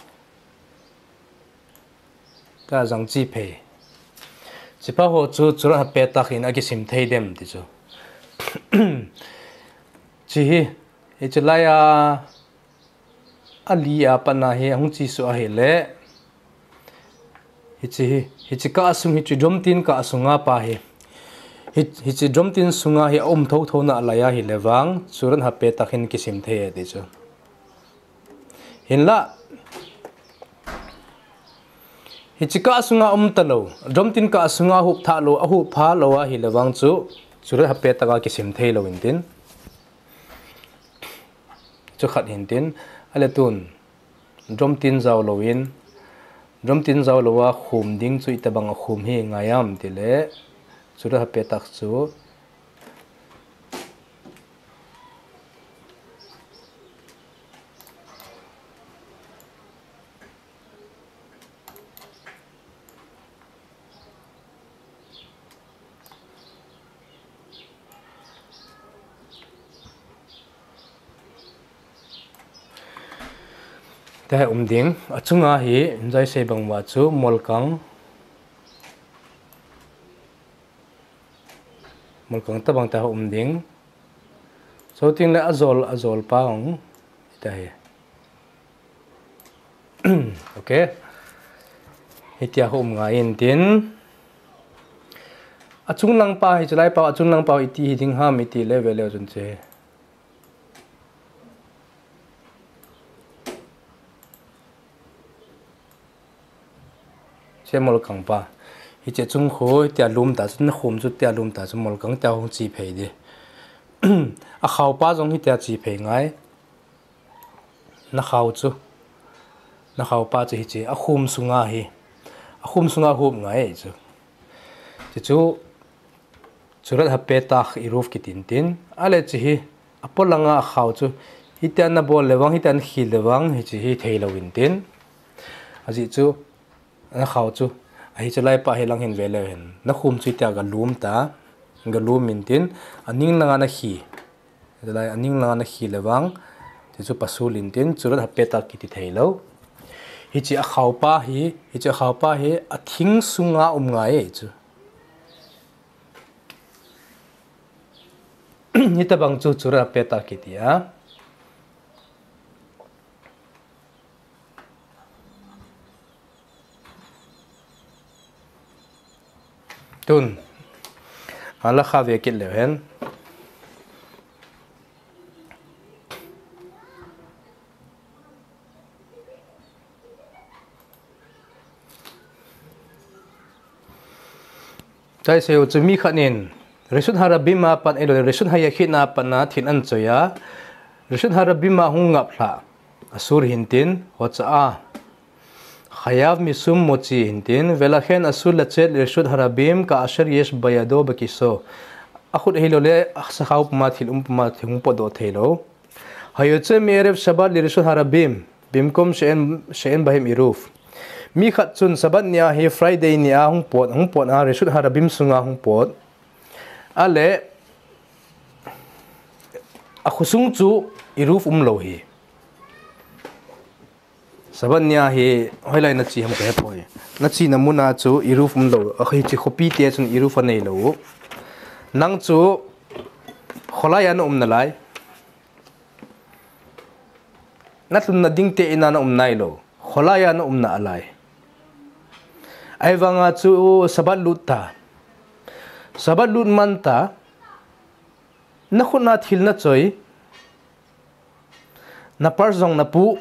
Tia jang chi phei. Chi pa ho chu churat hapetah in akisim thei dem ti chu. Chi hi, hichi lai a, ali a pat na hi ahung chi suh ahile. Hichi hi, hichi kah sung, hichi drum tin kah sunga pa hi. Hi, hichi drum tin sunga hi aum thotho nalai ahile vang, churat hapetah in kisim thei e ti chu. Hinla, hichi kah sunga um talou, drum tin kah sunga ahup tha lou, ahup pha lou ahile vang chu, churat hapetah a kisim thei lou intin. Chu khat hintin, ale tun, drum tin jao louvin, drum tin jao lou a khum ding chu itobang a khum hi ngai am tile, churat hapetah chu, Tia hi um ding, achunga hi, jaisei bang uva chu, molkang, molkang tobang tia hi um ding. Chuteng le ajol, ajol pa hung, tia hi. Ok. Hitia hi um ngai intin. Achung lang pa hichi lai pa, achung lang pa iti hi ding ham iti le ve leu chun che. Che molkang pa. Hiche chung khu hitia lum ta chu, nakhum chu tia lum ta chu molkang tia hung chi phei di. Akhao pa jong hitia chi phei ngai. Nakhao chu. Nakhao pa chu hichi, akhum sunga hi. Akhum sunga hup ngai chu. Chi chu, churat hapetah eruv kitin tin. Ale chi hi, apolanga akhao chu. Hitia nabol le vang, hitia nakhil le vang, hichi hi thei lou intin. Ajeh chu, nakhao chu. Ahi chu lai pa hi lang hin ve leu hen. Nakhum chu hitia galum ta. Galum intin. Aning langa nakhi. Hitilai aning langa nakhi le vang, ti chu pasul intin, churat hapetah kiti thei lou. Hichi akhao pa hi, hichi akhao pa hi, athing sunga um ngai e chu. Hitobang chu churat hapetah kiti a. Tun, ala kha ve kit leu hen. Taiseu chu mi khat in, Rishut Harabim a pat, elo, Rishut Hayachid a pat na thil anchoi a, Rishut Harabim a hung ngap lha, asur hintin, hocha a. Chayav mishum mochi hintin, velachen asur letsat lirshut harabim ka asher yesh beyado bekiso. Akhut ahilou le, sakhao puma thil um puma thil hung potdoh thei lou. Hayotze me'erev Shabbat lirshut harabim, bimkom she'en, she'en bahem iruv. Mi khat chun Sabbath nia hi Friday nia hung pot, hung pot a rishut harabim sunga hung pot. Ale, akhosung chu iruv umlou hi. Sabbath nia hi hoilai nache ham kahepoi. Nachena muna chu iruv umlou. Ahi chi khopi te chun iruv aneilou. Nang chu kholai a naum nalai. Nalhunna ding te in a naum nailou. Kholai a naum nalai. Ahivanga chu Sabbath lut ta. Sabbath lut man ta. Nakhut na thil nachoi. Na purse jong napu.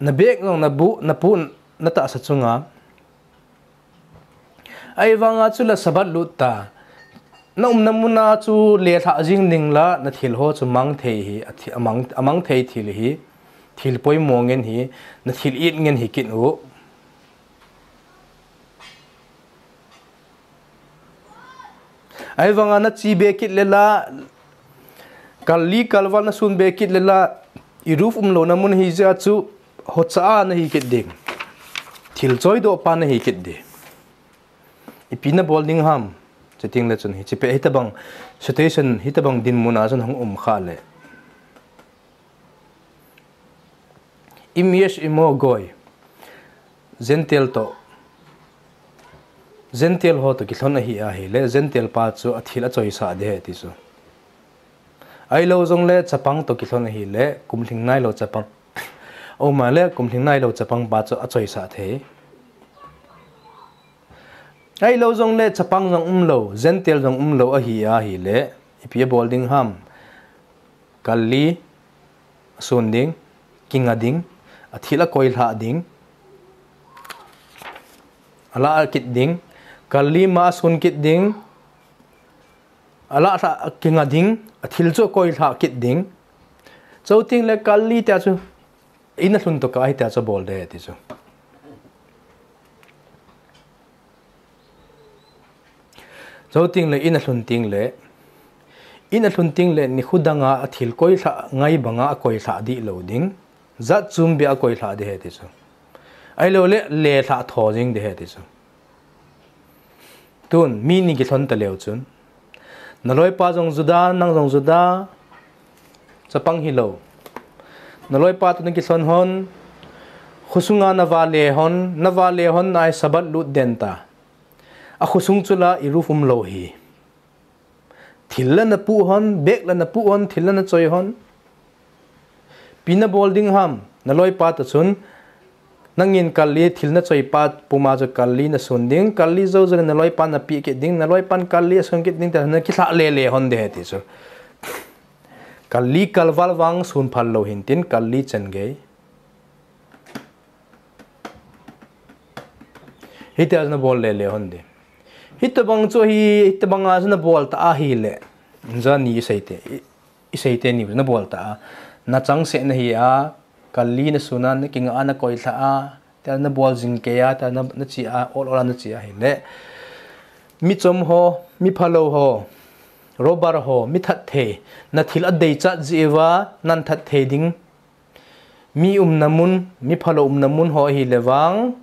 Na bag jong napu, napu natahsa chunga. Ahivanga chu la Sabbath lut ta. Naumna muna chu lelhah jing ding la, nathil ho chu mang thei hi, athi-, amang, amang thei thil hi, thil poimo ngen hi, nathil it ngen hi kit u. Ahivanga nache be kit le la, kal li kal val nasun be kit le la, iruv umlouna mun hijeh a chu, hocha a nahi kit ding. Thil choidoh pa nahi kit ding. Ipi nabol ding ham. Setting le chun hiche pe hitabang situation hitabang dinmun a chun hung um kha le. Im yes imo goi. Gentile to. Gentile ho to kilhon ahi ahile, Gentile pa chu athil achoisah ding ahi ti chu. Ahilou jongle chapang to kilhon ahile, kumlhing nailou chapang. Aum a le, kumlhing nailou chapang pa chu achoisah thei. Ahilou jongle chapang jong umlou, Gentile jong umlou ahi ahile, ipi abol ding ham. Kal li asun ding, kinga ding, athil akoilhah ding, alah kit ding, kal li ma asun kit ding, alah lhah kinga ding, athil chu akoilhah kit ding. Chuteng le kal li tia chu, in alhun to kah ahi tia chu abol ding ahi ti chu. Chuteng le in alhun teng le, in alhun teng le nikho danga athil koilhah ngai banga akoilhah dih lou ding. Jat chom beh a akoilhah ding ahi ti chu. Ahilou le, lelhah tho jing ding ahi ti chu. Tun, mi ni kilhon taleu chun. Naloipa jong Juda, nang jong Juda, chapang hilou. Naloipa toh nakilhon hon, khosunga navale hon, navale hon nai Sabbath lut den ta. Akhosung chu la Eruv umlou hi. Thil la napuh hon, bag la napuh hon, thil la nachoi hon. Ipi nabol ding ham, naloipa toh chun, nangin kal li thil nachoi pa puma chu kal li nasun ding, kal li jou jou le naloipan napeh kit ding, naloipan kal li asun kit ding, tia nakilhah lele hon ding ahi ti chu. Kal li kalval vang sun phal lou hintin, kal li chan gei. Hitia chu nabol lele hon ding. Hitabang chu hi, hitabanga chu nabol ta ahile. Jani isei te, i, isei teni chu nabol ta a. Nachang seh nahi a, kal li nasun a, nakinga a, nakoilhah a. Tia nabol jing kei a, tia na, nache a, ol ol a nache ahile. Mi chom ho, mi phalou ho, robber ho, mi that thei, nathil adeichat jeh uva, nathat thei ding. Mi umna mun, mi phalou umna mun ho ahile vang,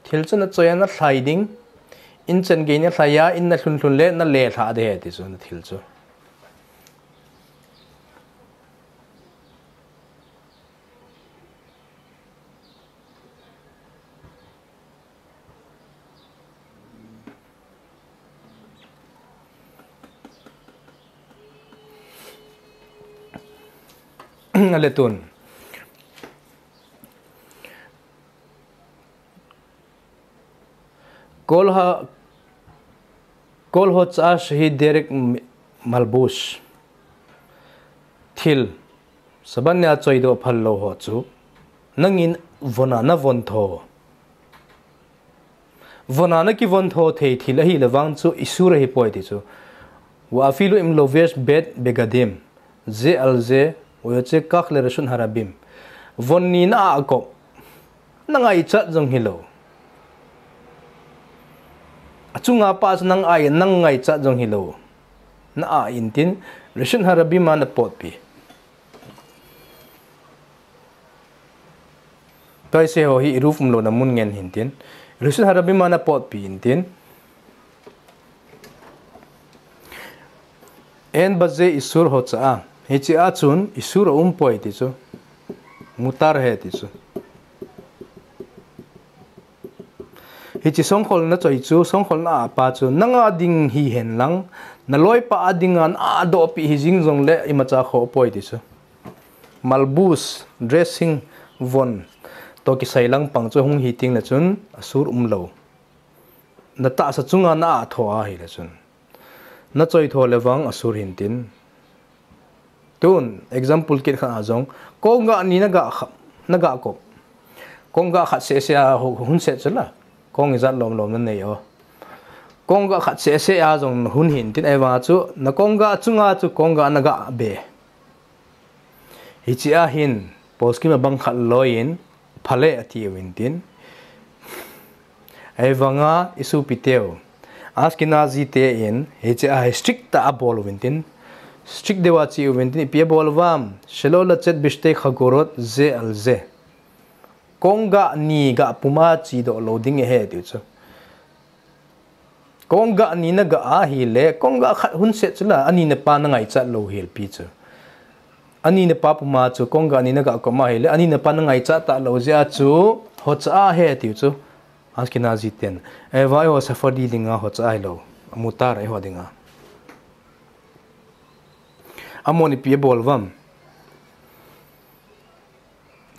thil chu nachoi a nalhai ding. In chan gei nalhai a, in nalhun lhun le, nalelhah ding ahi ti chu, nathil chu. Ale tun. Kol ha, kol ho cha shahid derek m-, malbush. Thil, Sabbath nia choidoh phal lou ho chu. Nangin von a navon tho. Von a nakivon tho thei thil ahile vang chu isur ahipoi ti chu. Wa afilu im lovesh bet begadim. Ze al ze, oyoche kak le reshut harabim. Von ni na a kop. Nangaichat jong hilou. Achunga pa chu nang ai, nangaichat jong hilou. Na a intin, reshut harabim a napotpi. Toise ho hi Eruv umlouna mun ngen hintin. Reshut harabim a napotpi intin. En baze isur ho cha a. Hiche a chun isur aumpoi ti chu. Mutar ahi ti chu. Hiche songkholna choi chu, songkholna a pa chu, nanga ding hihen lang, naloipa a dinga na adohpi hijing jongle imacha khoh poi ti chu. Malbus, dressing, von, toh kisai lang pang chu hung hiteng le chun, asur umlou. Natahsa chunga na atho ahile chun. Nachoi tho le vang asur hintin. Tun, example kit khat a jong, kongah ni naga kha, naga kop. Kongah khat seh seh a hu-, hun seh chu la. Kong ijat lom lom nanei o. Kongah khat seh seh a jong hun hintin, ahivang chu, nakongah chunga chu kongah naga be. Hiche a hin, poskim abang khat loiyin, phale ati uvin tin. Ahivanga isopiteu. Ashkenazi ten, hiche a hi strict tah a abol uvin tin. Strict deuva ache uvin tin, ipi abol uvam, shelo latset bishtei chagorot ze al ze. Kongah ni gah puma chedoh lou ding ahi tiu chu. Kongah ni na gah ahile, kongah khat hun set chu la, ani na pa na ngaichat lou hel pi chu. Ani na pa puma chu, kongah ni na gah koma hile, ani na pa na ngaichat ta lou jeh a chu, hocha a he tiu chu. Ashkenazi ten. Eva eiho Sephardi dinga hocha a hilou. Mutar eiho dinga. Amon ipi abol vam.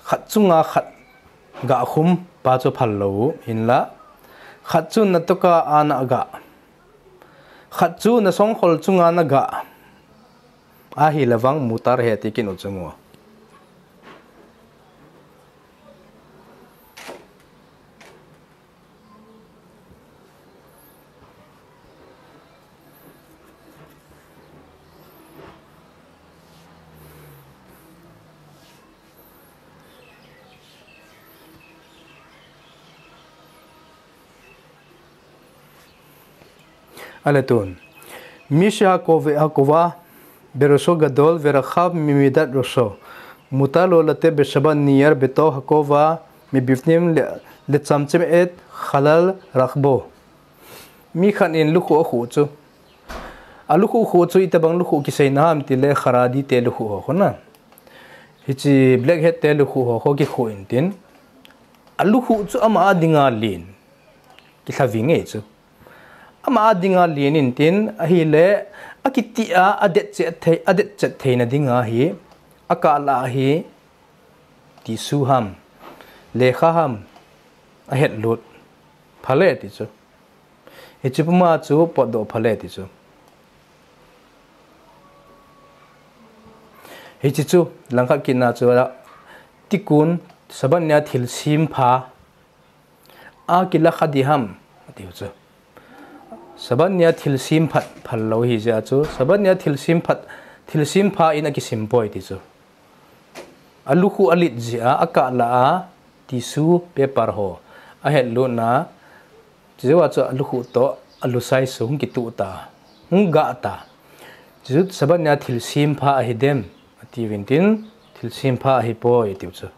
Khat chunga khat gah khum pa chu phal lou u, hinla. Khat chu na toka a na gah. Khat chu na songkhol chunga na gah. Ahile vang mutar he ti kin u chu mu. Ale tun. Misha hakove-, hakova, beroso gadol, verachav mimidat roso. Mutar lo latef beshabbat niyar beto hakova, mibifnim le, lechamchem et chalal rachbo. Mi khat in lukhuh akhuh chu. Alukhuh khuh chu itobang lukhuh kiseina ham tile Haredi te lukhuh ho khu na. Hiche black hat te lukhuh ho khu kikhuh intin. Alukhuh chu ama a dinga len. Kilhavi ngei chu. Ama a dinga len intin, ahile, akiti a, adet chet thei, adet chet theina dinga hi, akah lah a hi, tissue ham, lekha ham, ahet lut. Phale ti chu. Hiche puma chu potdoh phale ti chu. Hiche chu, langkhat kitna chu la, tikkun, Sabbath nia thilsem pha, a kila kha di ham, atiu chu. Sabbath nia thilsem phat phal lou hi jeh a chu. Sabbath nia thilsem phat, thilsem pha in akisem poi ti chu. Alukhuh alet jeh a, akah lah a, tissue paper ho. Ahet lutna, chujou a chu alukhuh toh, alu size chu hung kituh ta, hung gah ta. Chu Sabbath nia thilsem pha ahi dem, atiuvin tin, thilsem pha ahi poi, atiu chu.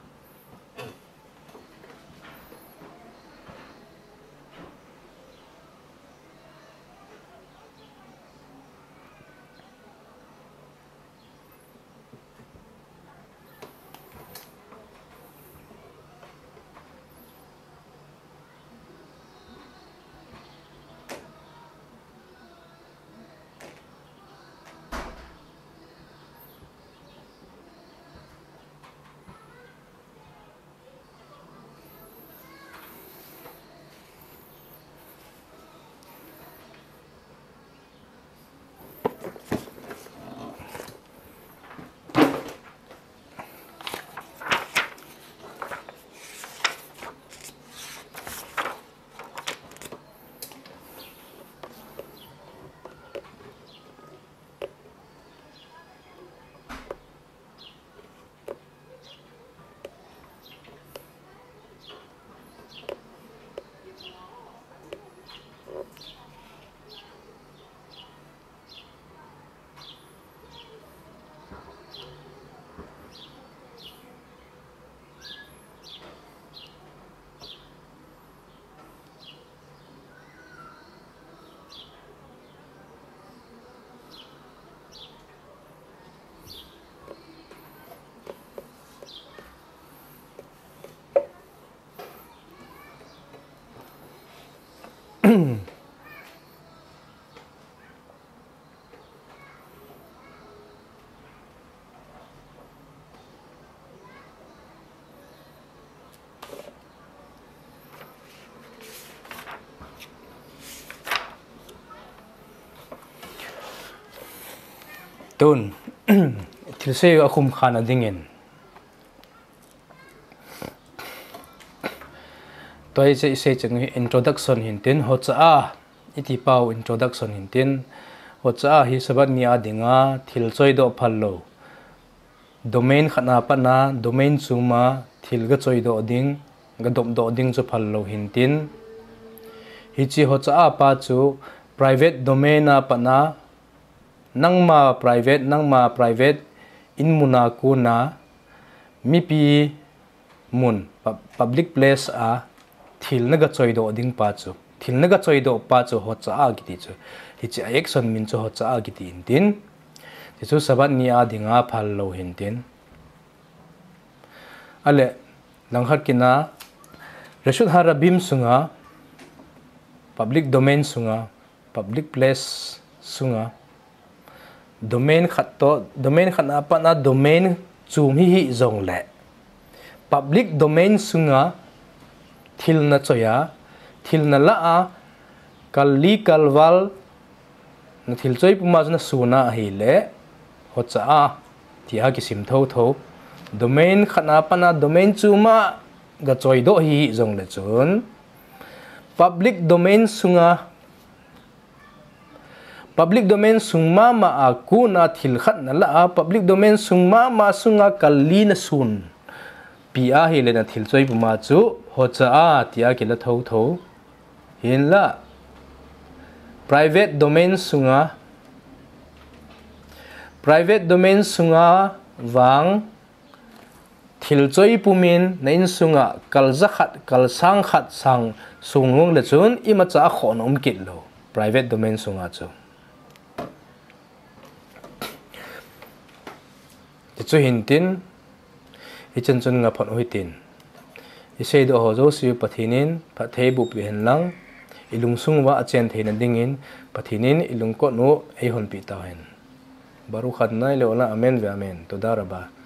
Tun, thilse akhum khan a dingin. Tua hi sei, sei chang hi introduction hin tin, hocha a, iti pau introduction hin tin, hocha a hi Sabbath ni a dinga thil choidoh phal lou. Domain khat na pat na, domain chom a thil ga choidoh ding, ga dopdoh ding chu phal lou hin tin. Hiche hocha a pa chu private domain a pat na, nangma private, nangma private in mun a kon a, mipi mun, pub-, public place a thil na ga choidoh ding pa chu. thil na ga choidoh pa chu hocha a kiti chu. Hiche a action min chu hocha a kiti intin. Hichu Sabbath ni a dinga phal lou hintin. Ale, langkhat kit na, Reshut Harabim sunga, public domain sunga, public place sunga, domain khat toh, domain khat na pat na domain chom hi hih jongle, public domain sunga thil na choi a, thil na la a, kal li kal val, na thil choi puma chu na sun a ahile, hocha a, tia kisim thotho. Domain khat na pat na domain chom a ga choidoh hi hih jongle chun, public domain sunga, public domain sung mama a kon a thil khat na la a, public domain sung mama sunga kal li na sunpi ahile na thil choi puma chu hocha a, tia kila thotho. Hinla, private domain sunga, private domain sunga vang thil choi pumin na insunga kal ja khat, kal sang khat sang sun jongle chun imacha a khoh na um kit lou, private domain sunga chu. Tichu hintin, hichan chun nga phot u hitin. I seidoh ho jouse Pathen in phatthei boh peh hen lang, i lungsung uva achen theina dingin Pathen in i lungkot u eihon peh tauhen. Baruch Adonai le'olam, amen ve'amen. Toda rabah.